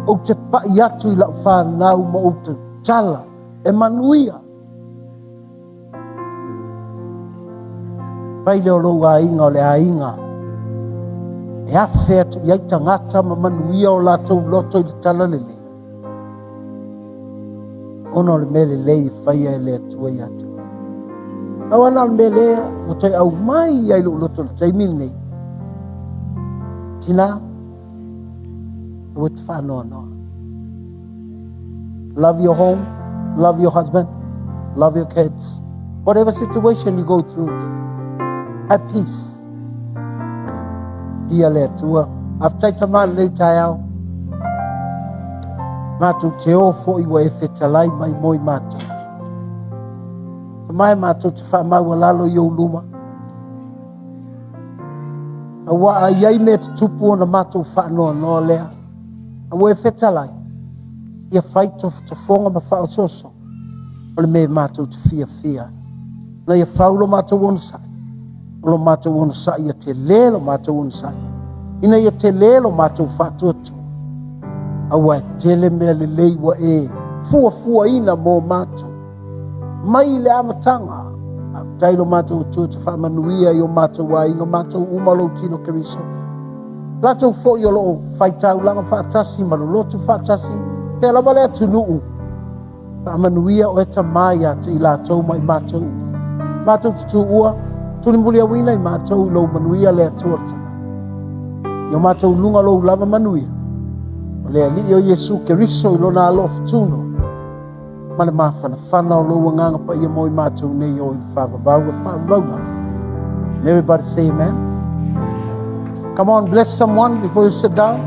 S1: Ou te pa'i atu i la'u fanau ma ou tautala e manuia. Fai lea o lou aiga o le aiga e afe atu i ai tagata ma manuia o latou loto i le talalelei, ona o le mea lelei e faia e le Atua ia te oe. Pau lava na o le mea lea ua toe aumai ai i lou loto i le taimi lenei, tina, aua e te faanoanoa. Love your home, love your husband, love your kids. Whatever situation you go through, have peace. Tia le Atua. Faafetai tama lenei taeao. Mātou te o foi ua e fetalai mai mo i mātou. Tama e mātou te whaamaualalo i ou luma. Aua a i ai mea tutupu ona mātou whaanoanoa lea. A ua e fetalai, ia fai tofotofoga ma faaosoosoga o le mea e matou te fiafia ai. Na ia fau lo matou onosai, o lo matou onosai ia telē lo matou onosai, ina ia telē lo matou faatuatua, aua e tele mea lelei ua e fuafuaina mo matou. Mai le amataga, faafetai lo matou Atua te faamanuia i o matou aiga, matou uma lou tino Keriso. Latou foi o lo o faitaulaga faatasi ma lolotu faatasi, pea lava le atunuu. Faamanuia oe Tama ia te i latou ma i matou uma. Matou te tuua, tulimuliauina i matou i lou manuia le Atua le Tama. I o matou luga lou lava manuia, o le Alii o Iesu Keriso i lona alofa tuno, ma le mafanafana o lou Agaga Paia mo i matou nei o i le faavavau e faavavau lava. And everybody say amen. Come on, bless someone before you sit down.